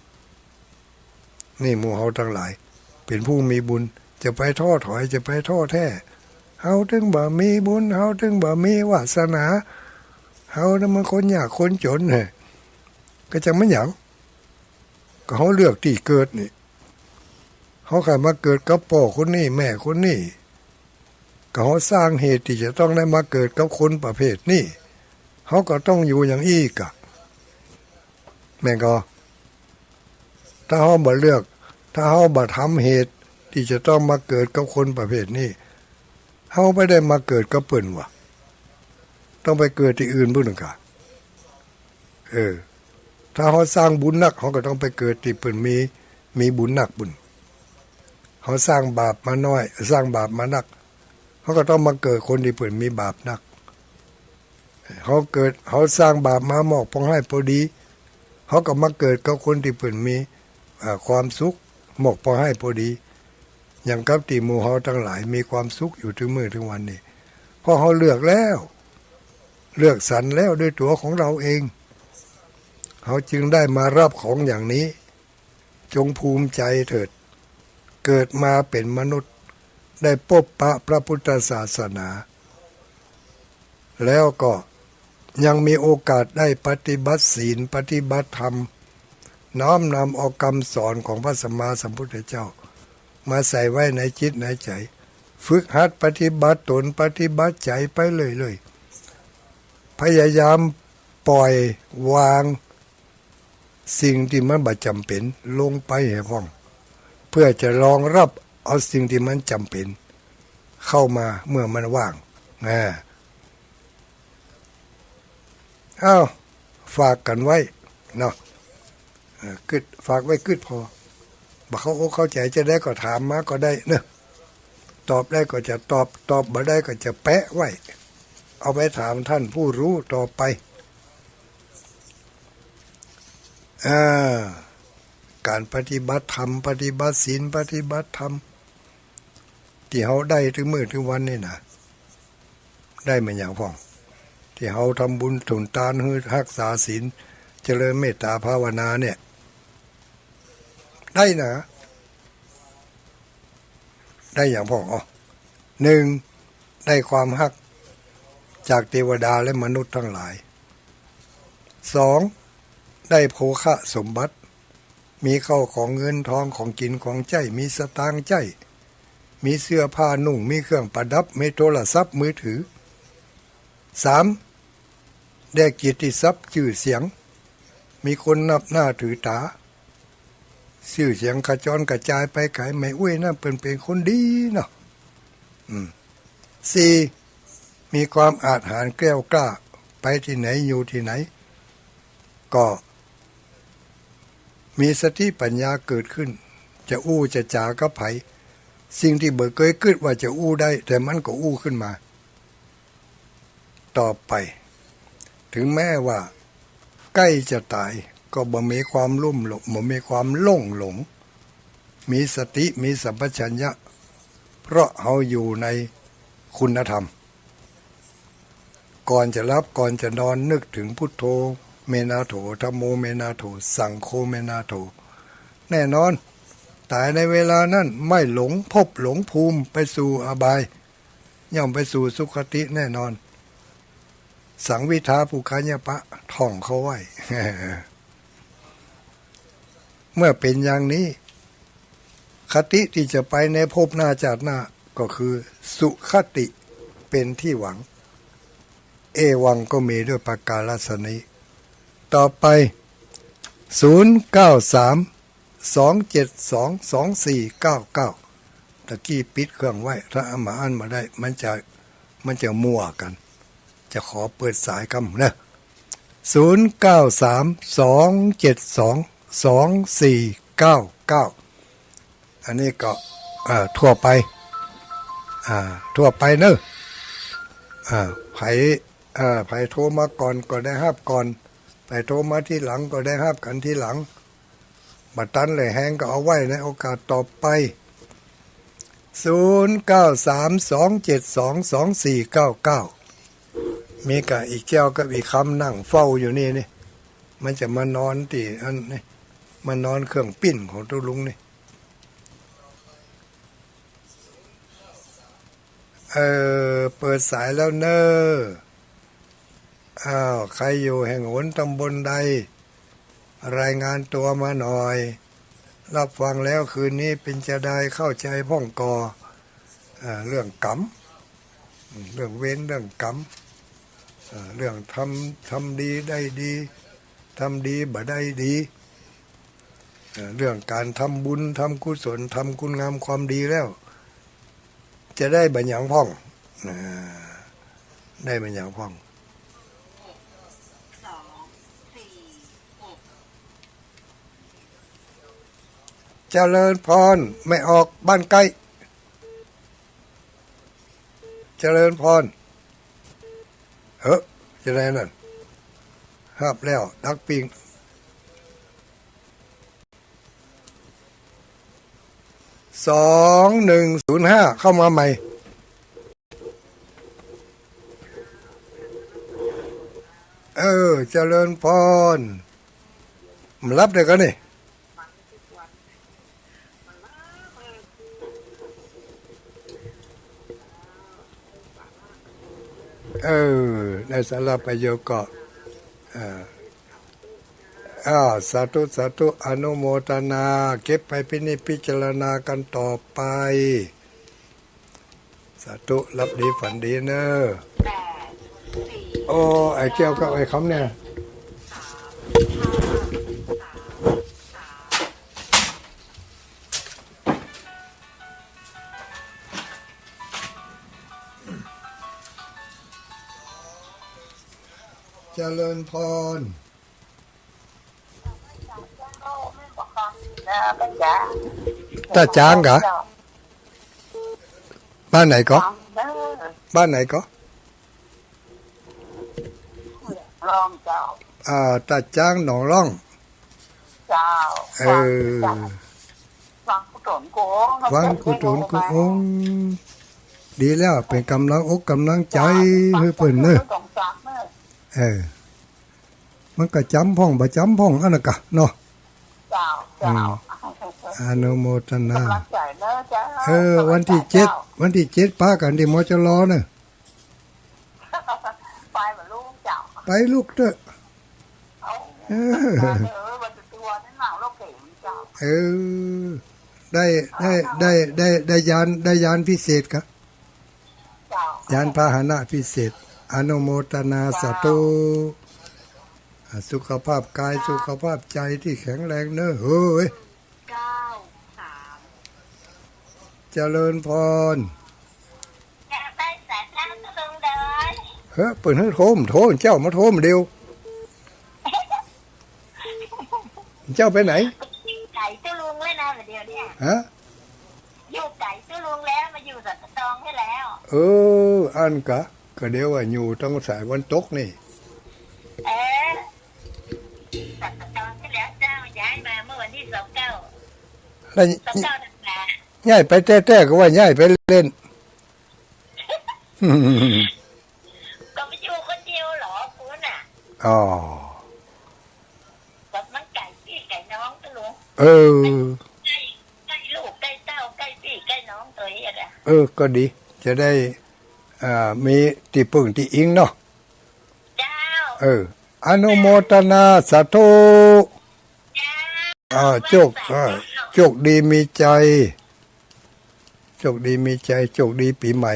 นี่หมู่เฮาตังหลาย เป๋นผู้มีบุญ จะไปท้อถอย จะไปท้อแท้ เฮาตึงบ่มีบุญ เฮาตึงบ่มีวาสนา เฮานั้นมันคนยากคนจ๋นแหละ ก็จักแม่นหยัง ก็เฮาเลือกตี้เกิดนี่ เฮาใค่มาเกิดกับป้อคนนี้แม่คนนี้ ก็เฮาสร้างเหตุตี้จะต้องได้มาเกิดกับคนประเภทนี้ เฮาก็ต้องอยู่อย่างอี้ก่ะ แม่นก่อ ถ้าเฮาบ่เลือก ถ้าเฮาบ่ทำเหตุตี้จะต้องมาเกิดกับคนประเภทนี้ เฮาบ่ได้มาเกิดกับเปิ้นหว่า ต้องไปเกิดตี้อื่นปู้นก่ะ เออ ถ้าเฮาสร้างบุญนัก เฮาก็ต้องไปเกิดตี้เปิ้นมี มีบุญนักปู้น เฮาสร้างบาปมาน้อย สร้างบาปมานัก เฮาก็ต้องมาเกิดคนตี้เปิ้นมีบาปนัก เฮาเกิด เฮาสร้างบาปมาหมอกปองไห้ปอดี เฮาก็มาเกิดกับคนตี้เปิ้นมี อ่า ความสุขหมอกปองไห้ปอดี อย่างกับตี้หมู่เฮาตังหลายมีความสุขอยู่ตึงมื้อตึงวันนี้ เพราะเฮาเลือกแล้ว เลือกสรรแล้วด้วยตั๋วของเฮาเอง เฮาจึงได้มารับของอย่างนี้ จงภูมิใจเถิด เกิดมาเป๋นมนุษย์ ได้ปบปะพระพุทธศาสนา แล้วก็ยังมีโอกาสได้ปฏิบัติศีล ปฏิบัติธรรม น้อมนำเอากำสอนของพระสัมมาสัมพุทธเจ้า มาใส่ไว้ในจิตในใจ๋ ฝึกหัดปฏิบัติต๋น ปฏิบัติใจ๋ไปเรื่อยๆ พยายามปล่อยวางสิ่งตี้มันบ่จ๋ำเป๋นลงไปให้พ่อง เพื่อจะรองรับเอาสิ่งตี้มันจ๋ำเป๋นเข้ามาเมื่อมันว่าง อ่า อ้าว ฝากกั๋นไว้เนาะ เอ่อ กึ๊ด ฝากไว้กึ๊ดผ่อ บ่เข้าอกเข้าใจ๋จะใดก็ถามมาก็ได้เนาะ ตอบได้ก็จะตอบ ตอบบ่ได้ก็จะแปะไว้ เอาไปถามท่านผู้รู้ต่อไป อ่า ก๋านปฏิบัติธรรม ปฏิบัติศีล ปฏิบัติธรรม ตี้เฮาได้ตึงมื้อตึงวันนี่นะ ได้มาหยังพ่อง ตี้เฮาทำบุญถมตาน หื้อฮักษาศีล เจริญเมตตาภาวนาเนี่ย ได้นะ ได้หยังพ่อง อ๋อ นึ่ง ได้ความฮักจากเทวดาและมนุษย์ตังหลาย สอง ได้โภคสมบัติ มีเข้าของเงินทอง ของกิ๋นของใจ๊ มีสตางค์ใจ๊ มีเสื้อผ้านุ่ง มีเครื่องประดับ มีโทรศัพท์มือถือ สาม ได้เกียรติทรัพย์จื้อเสียง มีคนนับหน้าถือต๋า จื้อเสียงขจรกระจายไปไกล แม่อุ๊ยนั่นเปิ้นเป๋นคนดีเนาะ อืม สี่ มีความอาจหาญแกล้วกล้า ไปตี้ไหนอยู่ตี้ไหน ก็มีสติปัญญาเกิดขึ้น จะอู้จะจ๋ากับใผ สิ่งตี้บ่เกยกึ๊ดว่าจะอู้ได้ แต่มันก็อู้ขึ้นมา ต่อไป ถึงแม้ว่าใก้จะต๋าย ก็บ่มีความลุ่มหลง บ่มีความหลงหลง มีสติ มีสัมปชัญญะ เพราะเฮาอยู่ในคุณธรรม ก่อนจะหลับ ก่อนจะนอน นึกถึงพุทโธ เมนาโถ ธัมโม เมนาโถ สังโฆ เมนาโถ แน่นอน ต๋ายในเวลานั้น ไม่หลงภพหลงภูมิ ไปสู่อบาย ย่อมไปสู่สุคติแน่นอน สังวิทาปุคคาญญปะ ท่องเข้าไว้ เมื่อเป๋นอย่างนี้ คติตี้จะไปในภพหน้าจาติหน้า ก็คือสุคติเป๋นตี้หวัง เอวังก็มีด้วยประการฉะนี้ ต่อไป ศูนย์ เก้า สาม สอง เจ็ด สอง สอง สี่ เก้า เก้า ตะกี้ปิดเครื่องไว้ ถ้าเอามาอ่านบ่ได้ มันจะ มันจะมั่วกั๋น จะขอเปิดสายกำเนาะ ศูนย์ เก้า สาม สอง เจ็ด สอง สอง สี่ เก้า เก้า อันนี้ก็ เอ่อ ทั่วไป อ่า ทั่วไปเนาะ อ่า ใผ เอ่อ ใผโทรมาก่อนก็ได้ฮับก่อน ใผโทรมาทีหลังก็ได้ฮับกั๋นทีหลัง บ่ตันแหล่แฮงก็เอาไว้ในโอกาสต่อไป ศูนย์ เก้า สาม สอง เจ็ด สอง สอง สี่ เก้า เก้า มีก้าอี้แก้วกับอี้คำนั่งเฝ้าอยู่นี่นี่ มันจะมานอนตี้อันนี่ มานอนเครื่องปิ้นของตุ๊ลุงนี่ เออ เปิดสายแล้วเน่อ อ้าว ใครอยู่แห่งหนตำบลใด รายงานตั๋วมาหน่อย ฮับฟังแล้วคืนนี้เป๋นจาใด เข้าใจ๋พ่องก่อ อ่า เรื่องกรรม เรื่องเวร เรื่องกรรม อ่า เรื่องทำ ทำดีได้ดี ทำดีบ่ได้ดี เอ่อ เรื่องก๋านทำบุญ ทำกุศล ทำคุณงามความดีแล้ว จะได้บ่าหยังพ่อง อ่า ได้บ่าหยังพ่อง เจริญพร แม่ออกบ้านใก้ เจริญพร เออ จะได้นั่น ฮับแล้ว ดักปิ้ง สองหนึ่งศูนย์ห้า เข้ามาใหม่ เออ เจริญพร มันฮับได้ก่อนี่ เออ ได้สาระประโยชน์ก็ เออ อ้าว สาธุ สาธุ อนุโมทนา เก็บไปพินิจพิจารณากันต่อไป สาธุ หลับดีฝันดีเน่อ โอ้ ไอ้แก้วกับไอ้คำเนี่ย เจริญพร ตาจางกะ บ้านไหนก็ บ้านไหนก็ ร่องเจ้า อ่า ตาจางหนองร่อง เจ้า เออ วังกุโตนกุองค์ วังกุโตนกุองค์ ดีแล้ว เป๋นก๋ำลังอกก๋ำลังใจ๋หื้อเปิ้นเน่อ เออ มันก็จ๋ำพ่อง บ่จ๋ำพ่อง อันนั้นกะเนาะ เจ้า เจ้า อืม อนุโมทนา ก๋ำลังใจ๋เน่อเจ้า เออ วันตี้เจ็ด วันตี้เจ็ด ปะกั๋นตี้ มจร เน่อ ไปบ่ลูกเจ้า ไปลูกเต๊อะ เออ เออ วันจะตัวนั่นหนาวโลกเก๋งเจ้า เออ ได้ ได้ ได้ ได้ ได้ยาน ได้ยานพิเศษครับ ยานพาหนะพิเศษ อนุโมทนาสาธุ อ่ะ สุขภาพกาย สุขภาพใจ๋ตี้แข็งแรงเนาะ เฮ้ย เจริญพร เฮ้ย เปิ้นหื้อโทร โทร เจ้ามาโทรเดี๋ยว เจ้าไปไหน ไก๋ตุ๊ลุงเลยนะ เดี๋ยวเนี่ย ฮะ อยู่ไก๋ตุ๊ลุงแล้ว มาอยู่สันป่าตองนี่แล้ว เออ อันกะ ก็เดี๋ยวว่าอยู่ตางสายวันตกนี่ เออ สันป่าตองนี่แล้วเจ้า ย้ายมาเมื่อวันตี้สองเก้า แล้ว สองเก้าธันวา ย้ายไปแต๊ๆ ก็ว่าย้ายไปเล่น ก็มาอยู่คนเดียวเหรอคุณน่ะ อ๋อ แบบมันไก๋ปี้ไก๋น้องตุ๊ลุง เออ ใก้ ใก้ลูกใก้เต้า ใก้ปี้ใก้น้องตั๋วเองอะ เออ ก็ดี จะได้ อ่า มีตี้ปึ้งตี้อิงเนาะ เจ้า เออ อนุโมทนาสาธุ เจ้า อ่า โจค อ่า โจคดีมีใจ๋ โจคดีมีใจ๋ โจคดีปี๋ใหม่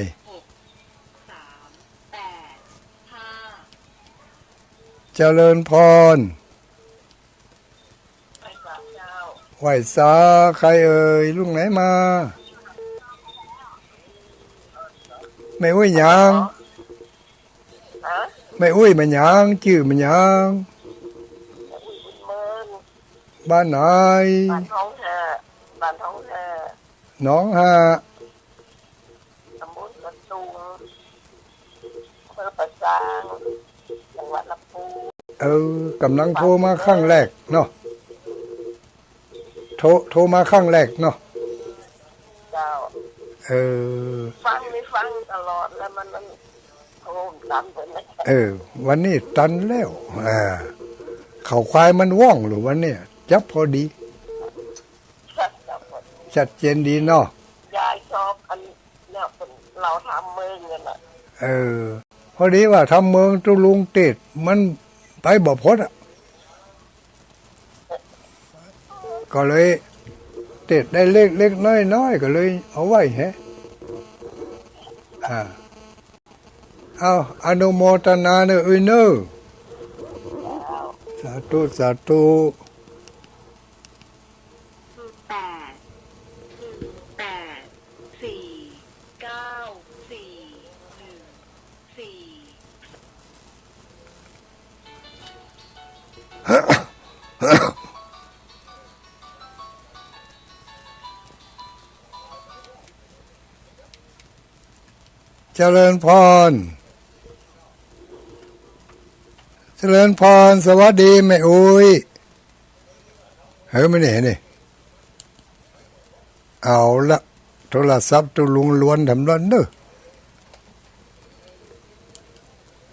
เจริญพร ไหว้สาใครเอ่ย ลุงไหนมา แม่อุ๊ยหยัง ฮะ แม่อุ๊ยมาหยัง จื้อมาหยัง แม่อุ๊ยบุญเมิน บ้านไหน บ้านหนองฮะ บ้านหนองฮะ หนองฮะ ตำบลกระตุง อำเภอป่าซาง จังหวัดลำพูน เออ ก่ำลังโทรมาครั้งแรกเนาะ โทร โทรมาครั้งแรกเนาะ เจ้า เออ ฟังนี่ฟังตลอดแล้วมัน มันโทรตันไปแล้ว เออ วันนี้ตันแล้ว อ่า เขาควายมันว่องหรือวันนี้ จับพอดี ชัดเจนดีเนาะ ยายชอบอันเนี่ย เปิ้นเล่าธรรมเมืองนั่นน่ะ เออ พอดีว่าธรรมเมืองตุ๊ลุงเตศน์มันไปบ่พ้นอะ ก็เลยเตศน์ได้เล็กๆ น้อยๆ ก็เลยเอาไว้แฮะ อ่า เอา อนุโมทนาเน่อ อุ๊ยเน่อ สาธุ สาธุ แปด หนึ่ง แปด สี่ เก้า สี่ หนึ่ง สี่ เจริญพร เจริญพร สวัสดีแม่อุ๊ย เฮ้ย ไม่ได้เห็นนี่ เอาละ โทรศัพท์ตุ๊ลุงลวนทำร้อนเน่อ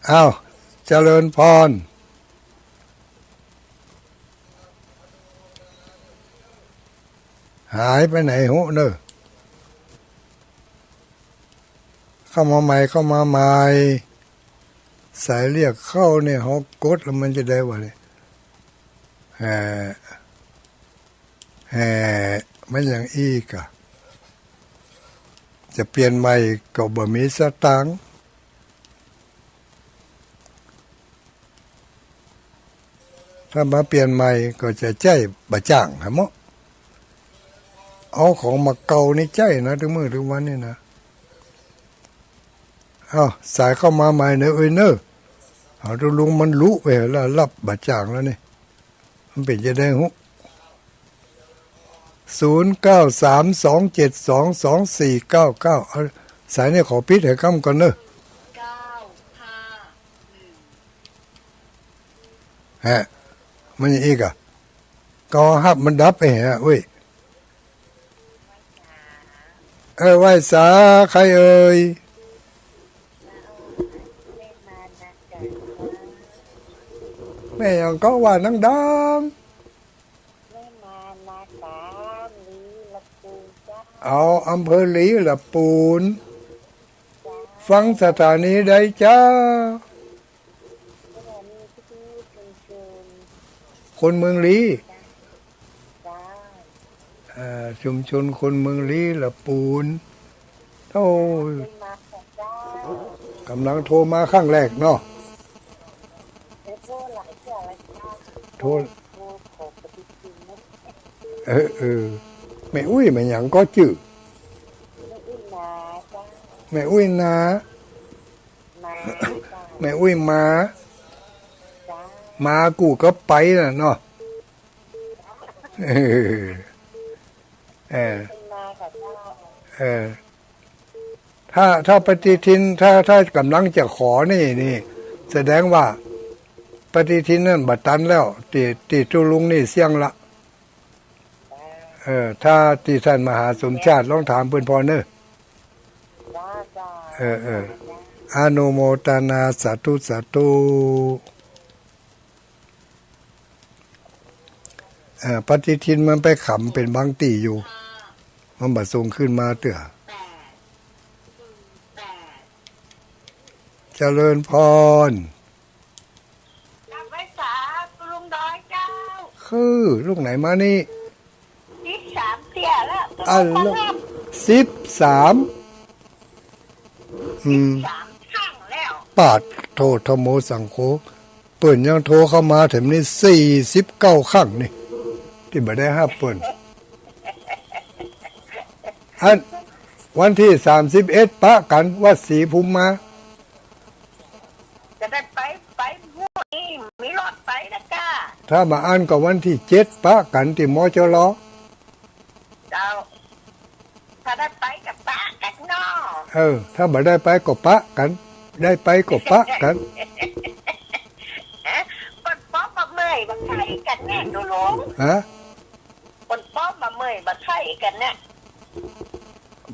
อ้าว เจริญพร หายไปไหนฮู้เน่อ เข้ามาใหม่ เข้ามาใหม่ สายเรียกเข้าเนี่ย เฮากดแล้วมันจะได้วะเนี่ย แหม แหม มันอย่างอี้กะ จะเปลี่ยนใหม่ก็บ่มีสตางค์ ถ้ามาเปลี่ยนใหม่ก็จะใจ๊บ่าจ้างหาเมาะ เอาของมาเก่านี่ใจ๊นะ ตึงมื้อตึงวันนี่นะ อ้าว สายเข้ามาใหม่เน่อ เอ้ยเน่อ เอาตุ๊ลุงมันลุไปแล้ว ฮับบ่าจ้างแล้วนี่ มันเป๋นจะใดฮู้ ศูนย์ เก้า สาม สอง เจ็ด สอง สอง สี่ เก้า เก้า เอา สายนี่ขอปิดหื้อก่ำก่อนเน่อ ฮะ มันอย่างอี้กะ ก็ฮับมันดับไปฮะ เว้ย เออ ไหว้สาใครเอ่ย แม่หยังก็ว่าดังๆ แม่มานาสาลีละปูนเจ้า เอา อำเภอลีละปูน เจ้า ฟังสถานีใดเจ้า สถานีวิทยุชุมชน คนเมืองลี เจ้า เอ่อ ชุมชนคนเมืองลี้ละปูน โอ้ ก๋ำลังโทรมาครั้งแรกเนาะ โทร เออ เออ แม่อุ๊ย แม่หยังก็จื้อ แม่อุ๊ยนา แม่อุ๊ยมา มากู้กับไปน่ะเนาะ เออ เออ เออ ถ้า ถ้าปฏิทิน ถ้า ถ้าก๋ำลังจะขอนี่ นี่ แสดงว่าปฏิทินนั้นบ่ตันแล้ว ตี้ ตี้ตุ๊ลุงนี่เสี้ยงละ เออ ถ้าตี้ต้านมหาสมชาติ ลองถามเปิ้นพ่องเน่อ เออ เออ อนุโมทนา สาธุ สาธุ เอ่อ ปฏิทินมันไปขำเป๋นบางตี้อยู่ มันบ่ส่งคืนมาเตื้อ เจริญพร กราบไหว้สาตุ๊ลุงดอยเจ้า คือลูกไหนมานี่ สิบสามเตื้อแล้ว อันละ สิบสาม อืม สามครั้งแล้ว ปาดโธ่ ธัมโมสังโฆ เปิ้นยังโทรเข้ามาแถมนี้ สี่สิบเก้าครั้งนี่ ตี้บ่ได้ฮับเปิ้น อัน วันตี้สามสิบเอ็ดปะกั๋น วัดศรีภูมิมา จะได้ไป ไป มีรถไปนะก้า ถ้าบ่อั้นก็วันตี้เจ็ดปะกั๋นตี้ มจร เจ้า ถ้าได้ไปก็ปะกั๋นเนาะ เออ ถ้าบ่ได้ไปก็ปะกั๋น ได้ไปก็ปะกั๋น เปิ้นป๊อปบ่เมื่อยบ่ไข้กั๋นแน่ตุ๊ลุง ฮะ เปิ้นป๊อปบ่เมื่อยบ่ไข้กั๋นแน่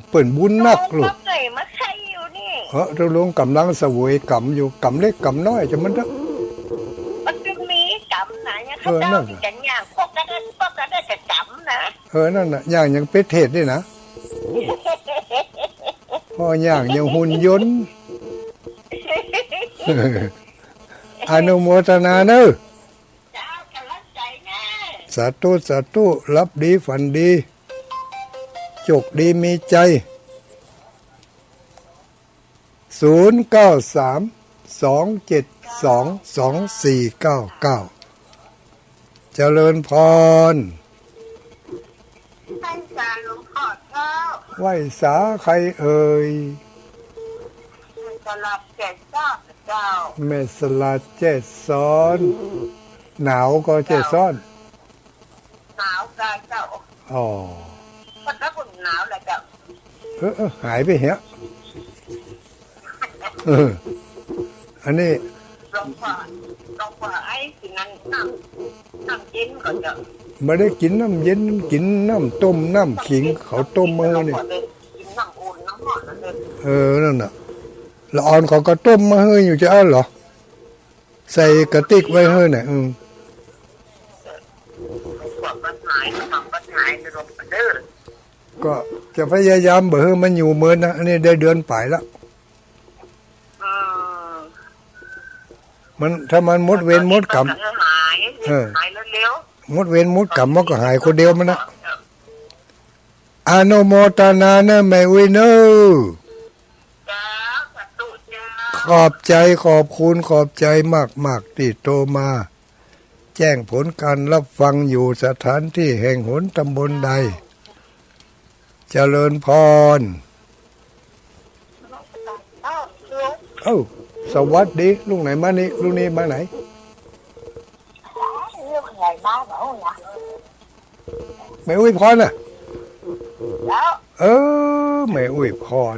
เปิ้นบุญนักลูก ตุ๊ลุงบ่เมื่อยบ่ไข้อยู่นี่ เออ ตุ๊ลุงก๋ำลังเสวยก๋ำอยู่ ก๋ำเล็กก๋ำน้อยจะมันเถาะ มันจะมีก๋ำนะ ยัง เออ เขาเจ้า นั่นน่ะ จะย่างพวกนั้น พวกนั้นจะก๋ำนะ เออ นั่นน่ะ ย่างยังเปตเทศนี่นะ พ่อย่างยังหุ่นยนต์ อนุโมทนาเน่อ เจ้า ก๋ำลังใจ๋แน่ สาธุ สาธุ หลับดี ฝันดี โจคดี มีใจ๋ ศูนย์ เก้า สาม สอง เจ็ด สอง สอง สี่ เก้า เก้า เจริญพร ไหว้สาหลวงพ่อเจ้า ไหว้สาใครเอ่ย ไหว้สาหลาดแจ้ซ้อนเจ้า แม่สลาดแจ้ซ้อน หนาวก่อแจ้ซ้อน หนาวกายเจ้า อ๋อ คนละคนหนาวแหละเจ้า เออ เออ หายไปเหีย เออ อันนี้ หลวงพ่อ หลวงพ่อไอ้กิ๋นน้ำ น้ำเย็นก่อเจ้า บ่ได้กิ๋นน้ำเย็น กิ๋นน้ำต้ม น้ำขิง เขาต้มมาหื้อนี่ หลวงพ่อเลยกิ๋นน้ำอุ่น น้ำฮ้อนนั่นเลย เออ นั่นน่ะ ละอ่อนเขาก็ต้มมาหื้ออยู่จะเอาเหรอ ใส่กระติกไว้หื้อน่ะ อืม ก็จะพยายามบ่หื้อมันอยู่เมินนะ อันนี้ได้เดือนป๋ายละ อืม มัน ถ้ามันหมดเวรหมดกรรม หาย เออ หายเร็วๆ หมดเวรหมดกรรมมันก็หายคนเดียวมันนะ อนุโมทนาเน่อแม่อุ๊ยเน่อ เจ้า สาธุเจ้า ขอบใจ๋ ขอบคุณ ขอบใจ๋มากๆ ตี้โทรมา แจ้งผลก๋านฮับฟังอยู่สถานตี้แห่งหนต๋ำบลใด เจริญพร เอ้า สวัสดี ลูกไหนมานี่ ลูกนี้มาไหน แม่อุ๊ยพรน่ะ เออ แม่อุ๊ยพร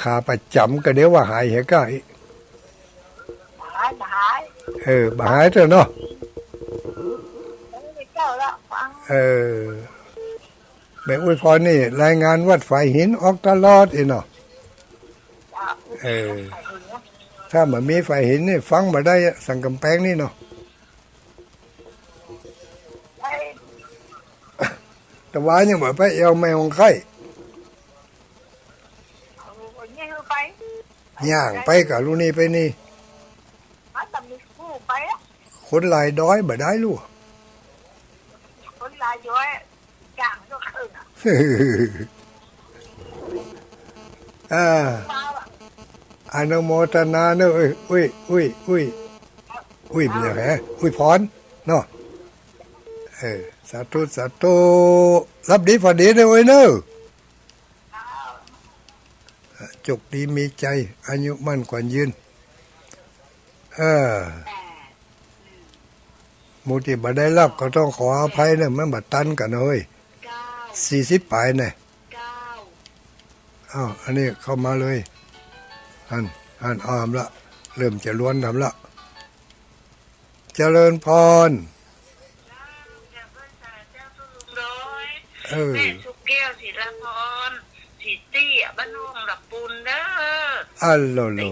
ขาประจ๋ำก็เดี๋ยวว่าหายเหียก้า หาย หาย เออ บ่หายเถาะเนาะ เออ แม่อุ๊ยพรนี่รายงานวัดฝายหินออกตลอดอี้เนาะ เออ ถ้าบ่มีฝายหินนี่ฟังบ่ได้อะ สันก๋ำแปงนี่เนาะ ตะวายังบ่ไปแอ่วแม่ฮ่องไคล้ ย่างไปกะลุนี่ไปนี่ คนหลายดอยบ่ได้ลู่ คนหลายดอย ย่าง อ่า อนุโมทนาเนอะ อุ้ย อุ้ย อุ้ย อุ้ย อุ้ย เป็นยังไง อุ้ยพรเนาะ เออ สาธุ สาธุ หลับดีฝันดีเนอะ อุ้ยเนอะ โจคดีมีชัย อายุมั่นขวัญยืน เออ หมู่ตี้บ่ได้หลับก็ต้องขออภัยเนอะ มันบ่ตันกั๋นเฮ้ย สี่สิบป๋ายแน่ อ้าว อันนี้เข้ามาเลย หั้น หั้น อ้อมละ เริ่มจะล้วนทำละ เจริญพร เออ แม่สุแก้ว ศิลาพร ศรีเตี้ย บ้านโน่งหลับปูนเด้อ อัลโหลโหล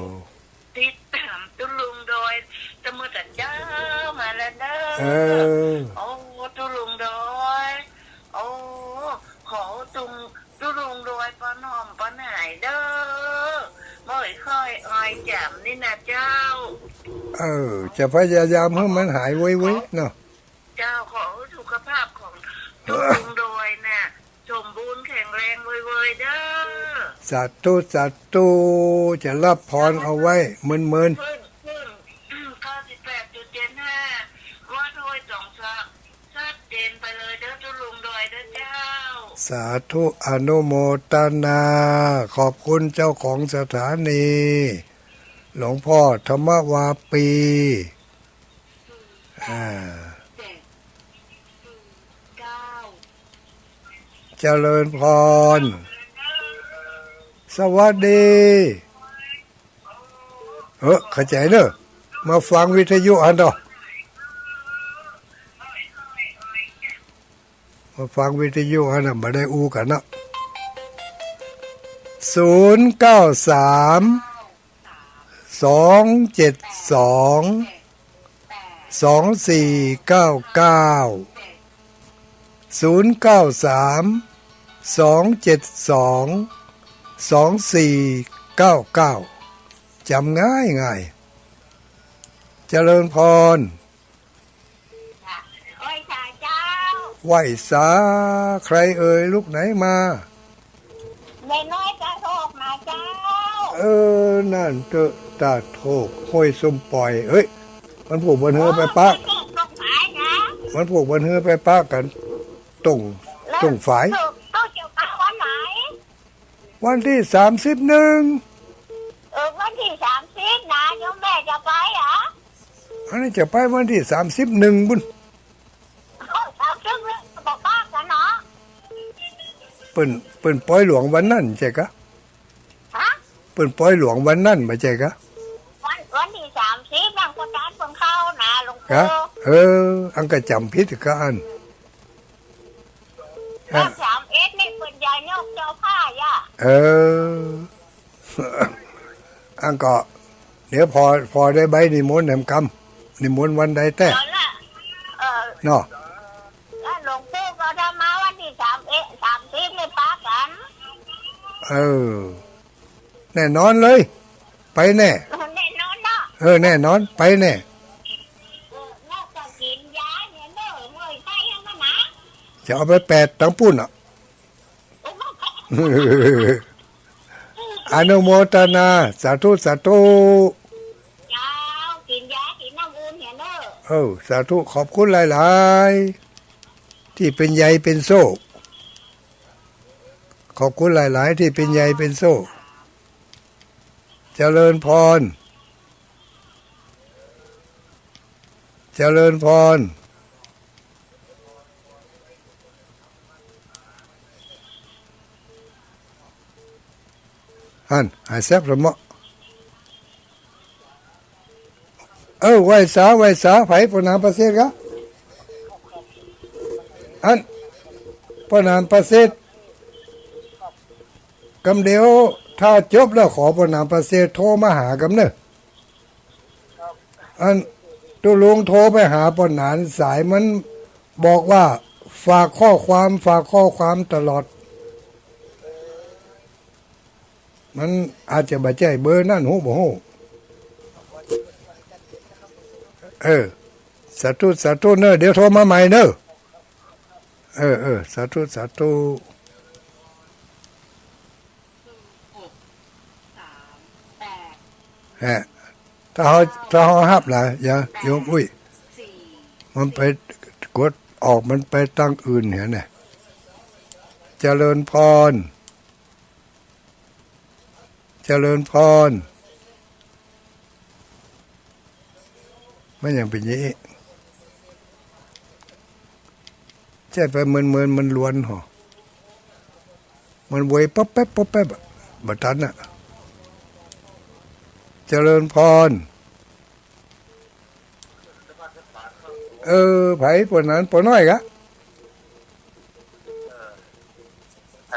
ติดต๋ามตุ๊ลุงดอย ตะเมิดตะเจ๊ามาแล้วเด้อ เออ โอ้ ตุ๊ลุงดอย โอ้ ขอตุ๊ง ตุ๊ลุงดอยปอหนอมปอหายเด้อ บ่ค่อยออยจ๋ำนี่นะเจ้า เออ จะพยายามหื้อมันหายไวๆเนาะ เจ้า ขอสุขภาพของตุ๊ลุงดอยน่ะ สมบูรณ์แข็งแรงเวยๆเด้อ สาธุ สาธุ จะรับพรเอาไว้ เมินๆ เพิ่น เพิ่น เก้าสิบแปดจุดเจ็ดห้า วัดห้วยสองสัก ชัดเจนไปเลยเด้อตุ๊ลุงดอยเด้อเจ้า สาธุ อนุโมทนา ขอบคุณเจ้าของสถานี หลวงพ่อธรรมวาปี อ่า เจริญพร สวัสดี เออ เข้าใจ๋เนอะ มาฟังวิทยุหั้นเนาะ มาฟังวิทยุหั้นเนาะ บ่ได้อู้กั๋นเนาะ ศูนย์เก้าสาม สองเจ็ดสอง สองสี่เก้าเก้า ศูนย์เก้าสาม สองเจ็ดสอง สองสี่เก้าเก้า จ๋ำง่ายๆ เจริญพร ไหว้สาเจ้า ไหว้สา ใครเอ่ย ลูกไหนมา แม่น้อยตาโทกมาเจ้า เออ นั่นเต๊อะ ตาโทก ห้วยส้มป่อย เอ้ย มันผูกบันเฮือไปปะ มันผูกบันเฮือไปปะกั๋น ตรง ตรงฝาย ตุ๊ลุงจะไปวันไหน วันตี้สามสิบเอ็ด เออ วันตี้สามสิบนะ โยมแม่จะไปเหรอ อันนี้จะไปวันตี้สามสิบเอ็ดบุญ สามสิบเอ็ดบ่ปะกั๋นเนาะ เปิ้น เปิ้นปอยหลวงวันนั้นใจ้กะ ฮะ เปิ้นปอยหลวงวันนั้นบ่ใจ้กะ วัน วันตี้สามสิบนั่นก็ตานเปิ้นเข้านะหลวงปู่ กะ เออ อันก็จ๋ำผิดกะอัน รอบสามเอ็ดนี่เปิ้นจะยกเจ้าผ้าอ่ะ เออ อันก็ เดี๋ยวผ่อ ผ่อได้ใบนิมนต์แหมกำ นิมนต์วันใดแต๊ เอาละ เออ เนาะ แล้วหลวงปู่ก็จะมาวันตี้สามเอ็ด สามสิบนี่ปะกั๋น เออ แน่นอนเลย ไปแน่ แน่นอนเนาะ เออ แน่นอน ไปแน่ เออ น่าจะกิ๋นยาเนี่ยเนอะ เมื่อยไส้ยังมานะ จะเอาไปแปดตังปุ้นอ่ะ อนุโมทนา สาธุ สาธุ เจ้า กิ๋นยา กิ๋นน้ำอุ่นเนี่ยเนอะ เออ สาธุ ขอบคุณหลายๆ ตี้เป๋นใยเป๋นโซ่ ขอบคุณหลายๆ ตี้เป๋นใยเป๋นโซ่ เจริญพร เจริญพร หั้น หายแซบละเมาะ เออ ไหว้สา ไหว้สา ใผ ป้อหนานประเสริฐกะ อัน ป้อหนานประเสริฐ กำเดียว ถ้าจบแล้วขอป้อหนานประเสริฐโทรมาหากำเน่อ อันตุ๊ลุงโทรไปหาป้อหนาน สายมันบอกว่าฝากข้อความ ฝากข้อความตลอด มันอาจจะบ่ใจ้เบอร์นั้น ฮู้บ่ฮู้ เออ สาธุ สาธุเน่อ เดี๋ยวโทรมาใหม่เน่อ เออ เออ สาธุ สาธุ ฮะ ถ้าเฮา ถ้าเฮาฮับนะ อย่า โยมอุ้ย มันไปกดออก มันไปตางอื่นเหียน่ะ เจริญพร เจริญพร มันยังเป๋นอย่างอี้ ใจ้ไปเมินๆ มันลวนหอ มันเวยป๊อบแป๊บป๊อบแป๊บอะ บ่ตันอะ เจริญพร เออ ใผ ป้อนั้น ป้อน้อยกะ ใผ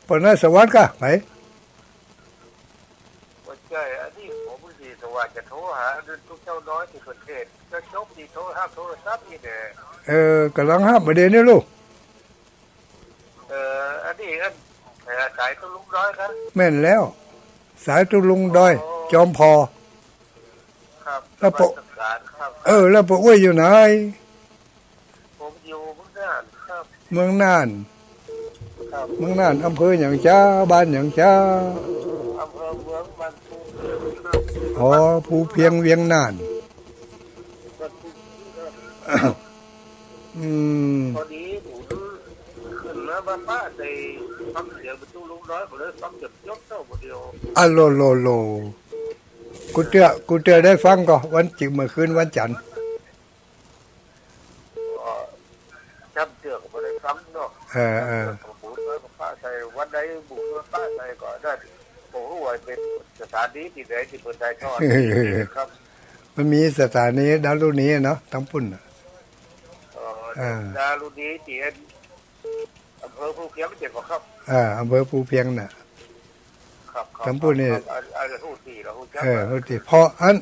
ป้อน้อยสวัสดิ์กะ ใผ บ่ใจ้ อันนี้ผมสิสวัสดิ์จะโทรหาตุ๊เจ้าน้อยตี้ประเทศ จะจบตี้โทรหาโทรศัพท์นี่แหละ เออ ก่ำลังฮับบ่าเดี่ยวนี้ลูก เออ อันนี้อัน เออ สายตุ๊ลุงน้อยครับ แม่นแล้ว สายตุ๊ลุงน้อย อ๋อ จอมผ่อ ครับ แล้วปะ นมัสการครับ เออ แล้วป้ออ้วยอยู่ไหน ผมอยู่เมืองน่านครับ เมืองน่าน ครับ เมืองน่าน อำเภอหยังจ๊ะ บ้านหยังจ๊ะ อำเภอเมืองบ้านภูเพียงครับ อ๋อ ภูเพียง เวียงน่าน บ้านภูเพียงครับ อืม พอดีผมขึ้นมาบ้านป้า ได้ฟังเสียงตุ๊ลุงน้อย ผมเลยฟังจนจบเท่าเดียว อะโลโลโล กูเตื้อ กูเตื้อได้ฟังก่อ วันจึกเมื่อคืนวันจันทร์ ก็จำเตื้อก็บ่ได้ฟังเนาะ เออ เออ จำเตื้อก็บุญไว้ก็ปะใส่ วันใดบุญไว้ปะใส่ก็ได้ บ่ฮู้ว่าเป๋นสถานีตี้ใดตี้เปิ้นถ่ายทอดครับ มันมีสถานีดารุณีเนาะ ตางปุ้นน่ะ เออ เออ ดารุณีตี้อัน อำเภอภูเพียงเจ้าบ่ครับ อ่า อำเภอภูเพียงน่ะ ครับ ครับ ตางปุ้นนี่ ครับ อัน อันฮู้ตี้ เฮาฮู้จัก เออ ฮู้ตี้ ผ่ออัน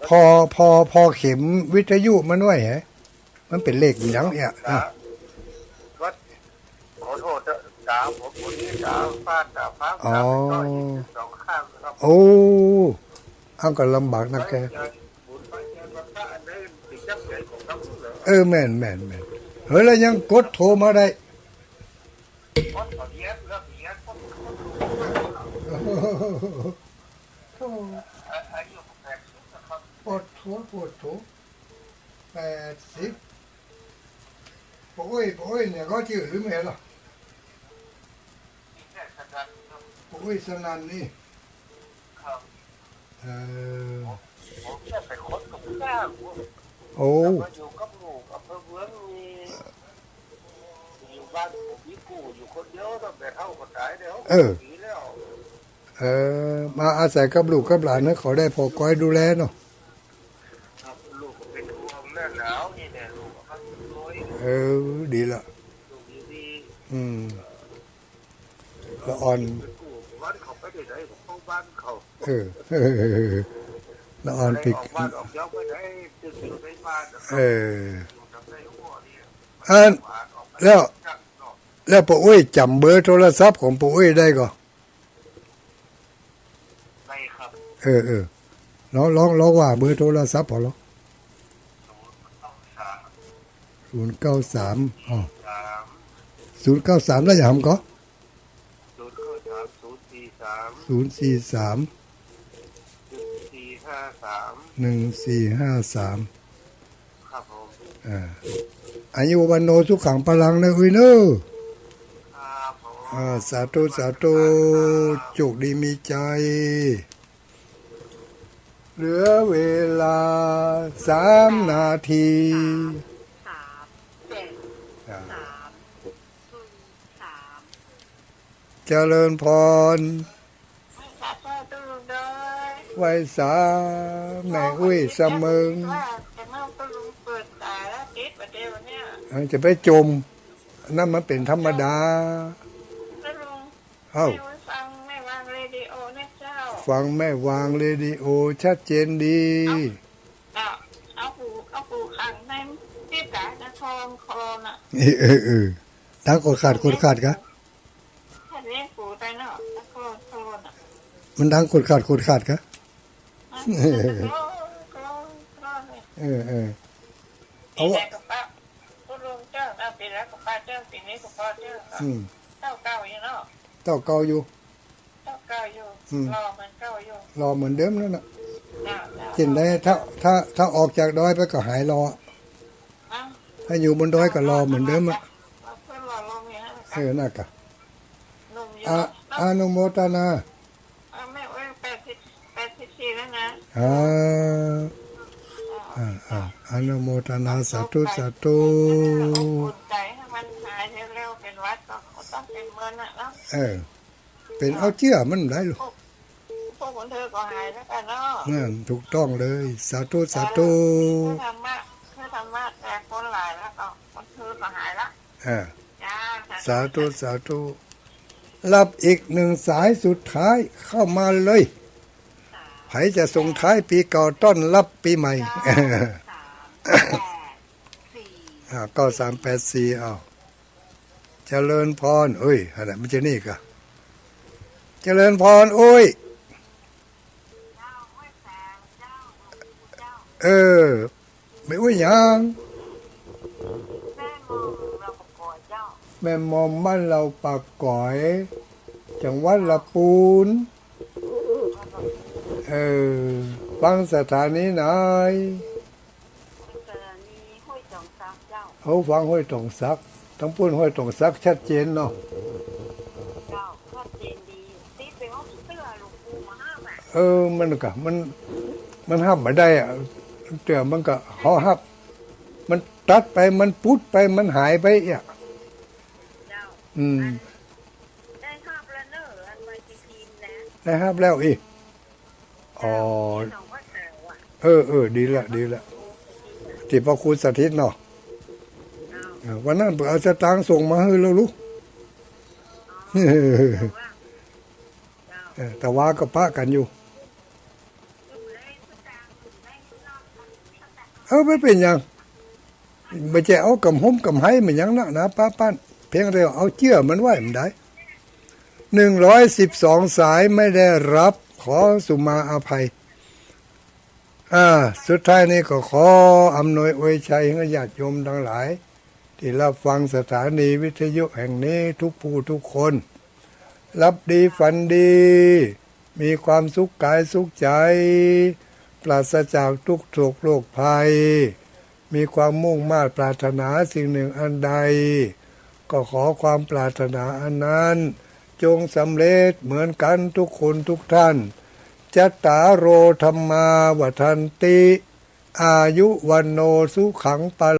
ผ่อ ผ่อ ผ่อเข็มวิทยุมันไว้แหะ มันเป๋นเลขหยังเนี่ย จ๋า นะ วัด ขอโทษเถอะ จ๋า ผมคนนี้จ๋า ฟาดจ๋า ฟัง อ๋อ จ๋า ไปต่ออีกสองข้างครับ โอ้ อันก็ลำบากนักแก เออ แม่น แม่น แม่น เฮ้ย แล้วยังกดโทรมาได้ โธ่ ปวดหัว ปวดหัว แปดสิบ ป้ออ้วย ป้ออ้วยเนี่ย ก็จื้อหื้อแม่นเหรอ ป้ออ้วยสนั่นนี่ ครับ เออ ผม ผมเนี่ยไปค้นกับผู้สาว โอ้ แล้วมาอยู่กับลูกอำเภอเมืองนี่ อยู่บ้านผมมีกู้อยู่คนเดียว ตั้งแต่เฒ่าก็ต๋ายแล้ว เออ ปีแล้ว เออ มาอาศัยกับลูกกับหลาน หื้อเขาได้ผ่อก้อยดูแลเนาะ ครับ ลูกก็เป๋นห่วงหน้าหนาวนี่แหละ ลูกก็พักผ่อน เออ ดีละ ลูกดีๆ อืม ละอ่อน ไปกู้บ้านเขาไปได้ไหน เขาเข้าบ้านเขา เออ ละอ่อนไป ออกบ้านออกช่องไปได้ ตึกอยู่ในบ้านนะครับ เออ อยู่กับในหัวนี่ อัน แล้ว แล้วป้ออ้วยจ๋ำเบอร์โทรศัพท์ของป้ออ้วยได้ก่อ ได้ครับ เออ เออ ลอง ลอง ลองว่าเบอร์โทรศัพท์ผ่อลอง ศูนย์เก้าสาม ศูนย์เก้าสาม อ๋อ สาม ศูนย์เก้าสาม แล้วอย่างก่อ ศูนย์เก้าสาม ศูนย์สี่สาม ศูนย์สี่สาม หนึ่งสี่ห้าสาม หนึ่งสี่ห้าสาม ครับผม อ่า อายุวัณโณสุขังพลังนะ อุ้ยเนอะ ครับผม อ่า สาธุ สาธุ ครับ โชคดีมีชัย เหลือเวลาสามนาที สามเจ็ด อ่า สามศูนย์สาม เจริญพร ไหว้สาพ่อตุ๊ลุงด้วย ไหว้สาแม่อุ้ยสะเมิง ว่าจะมาตุ๊ลุงเปิดตาแล้วติดประเดี๋ยวเนี่ย เออ จะไปจม นั่นมันเป๋นธรรมดา ตุ๊ลุง เอ้า แม่ฟังแม่วางเรดิโอนะเจ้า ฟังแม่วางเรดิโอชัดเจนดี เอา เอาหู เอาหูขังในที่ตาตะทองคอน่ะ เออ เออ เออ ดังโคตรขาด โคตรขาดกะ ถ้าเลี้ยงปูไปเนาะ ตะทองคอน่ะ มันดังโคตรขาด โคตรขาดกะ มันจะโคตร โคตร โคตรเลย เออ เออ เอา ปีไหนก็ปะ ตุ๊ลุงเจ้า เอาปีแล้วก็ปะเจ้า ปีนี้ก็ปะเจ้า อืม เต้าเก่าอยู่เนาะ เต้าเก่าอยู่ เต้า เก่าอยู่ อืม หล่อเหมือนเก่าอยู่ หล่อเหมือนเดิมนั่นน่ะ เจ้า เจ้า เจ้นได้ ถ้า ถ้า ถ้าออกจากดอยไปก็หายหล่อ อ้าว ถ้าอยู่บนดอยก็หล่อเหมือนเดิมอะ เพิ่นหล่อลงอยู่นะ เออ นั่นกะ หนุ่มอยู่ อ่ะ เนาะ อนุโมทนา เออ แม่อ้อยแปดสิบ แปดสิบสี่แล้วนะ อ่า อ่า อ่า อนุโมทนา สาธุ สาธุ อบอุ่นใจให้มันหายเร็วๆ เป็นหวัดก็ต้องเป็นเมินน่ะเนาะ เออ เป๋นเอาเจื้อมันได้ลูก พวก พวกคนเธอก็หายแล้วกันเนาะ นั่น ถูกต้องเลย สาธุ สาธุ เพื่อธรรมะ เพื่อธรรมะแก่คนหลายแล้วก็คนเธอก็หายละ อ่า จ้า สาธุ สาธุ รับอีกหนึ่งสายสุดท้ายเข้ามาเลย ใผจะส่งท้ายปี๋เก่าต้อนรับปี๋ใหม่ อ่า เก้าสามแปดสี่ เอา เจริญพร เอ้ย อะไร มันจะนี่กะ เจริญพร อุ้ย เออ แม่อุ้ยหยัง แม่หม่อมบ้านเหล่าปากก๋อย จังหวัดละปูน เออ ฟังสถานีไหน สถานีห้วยตองสักเจ้า เฮาฟังห้วยตองสัก ตังปู้นห้วยตองสักชัดเจนเนาะ เจ้า ชัดเจนดี ติดไปห้องเตื้อหลวงปู่มาห้ามอะ เออ มันกะ มัน มันฮับบ่ได้อะ เตื้อมันกะ เฮาฮับ มันตัดไป มันปุดไป มันหายไปอะ เจ้า อืม ได้ฮับแล้วเนอะ อันใบพิมพ์นะ ได้ฮับแล้วอีก อ๋อ เออ เออ ดีละ ดีละ ตี้พระครูสถิตเนาะ เออ วันนั้นเปิ้นเอาสตางค์ส่งมาหื้อแล้วลูก เออ แต่ว่าก็ปะกั๋นอยู่ เออ บ่เป๋นหยัง บ่ใจ้เอาก๋ำหงส์ก๋ำไฮมาหยังนักหนา ปะปั้น เพียงแต่เอาเจื้อมันไว้มันได้ หนึ่งร้อยสิบสองสายไม่ได้รับ ขอสุมาอภัย อ่า สุดท้ายนี้ก็ขออำนวยอวยชัยหื้อญาติโยมตังหลาย ตี้ฮับฟังสถานีวิทยุแห่งนี้ทุกผู้ทุกคน หลับดีฝันดี มีความสุขก๋ายสุขใจ๋ ปราศจากทุกข์โศกโรคภัย มีความมุ่งมาดปรารถนาสิ่งหนึ่งอันใด ก็ขอความปรารถนาอันนั้น จงสำเร็จเหมือนกั๋นทุกคนทุกท่าน จัตตาโร ธัมมา วัฑฒันติ อายุ วัณโณ สุขัง พะ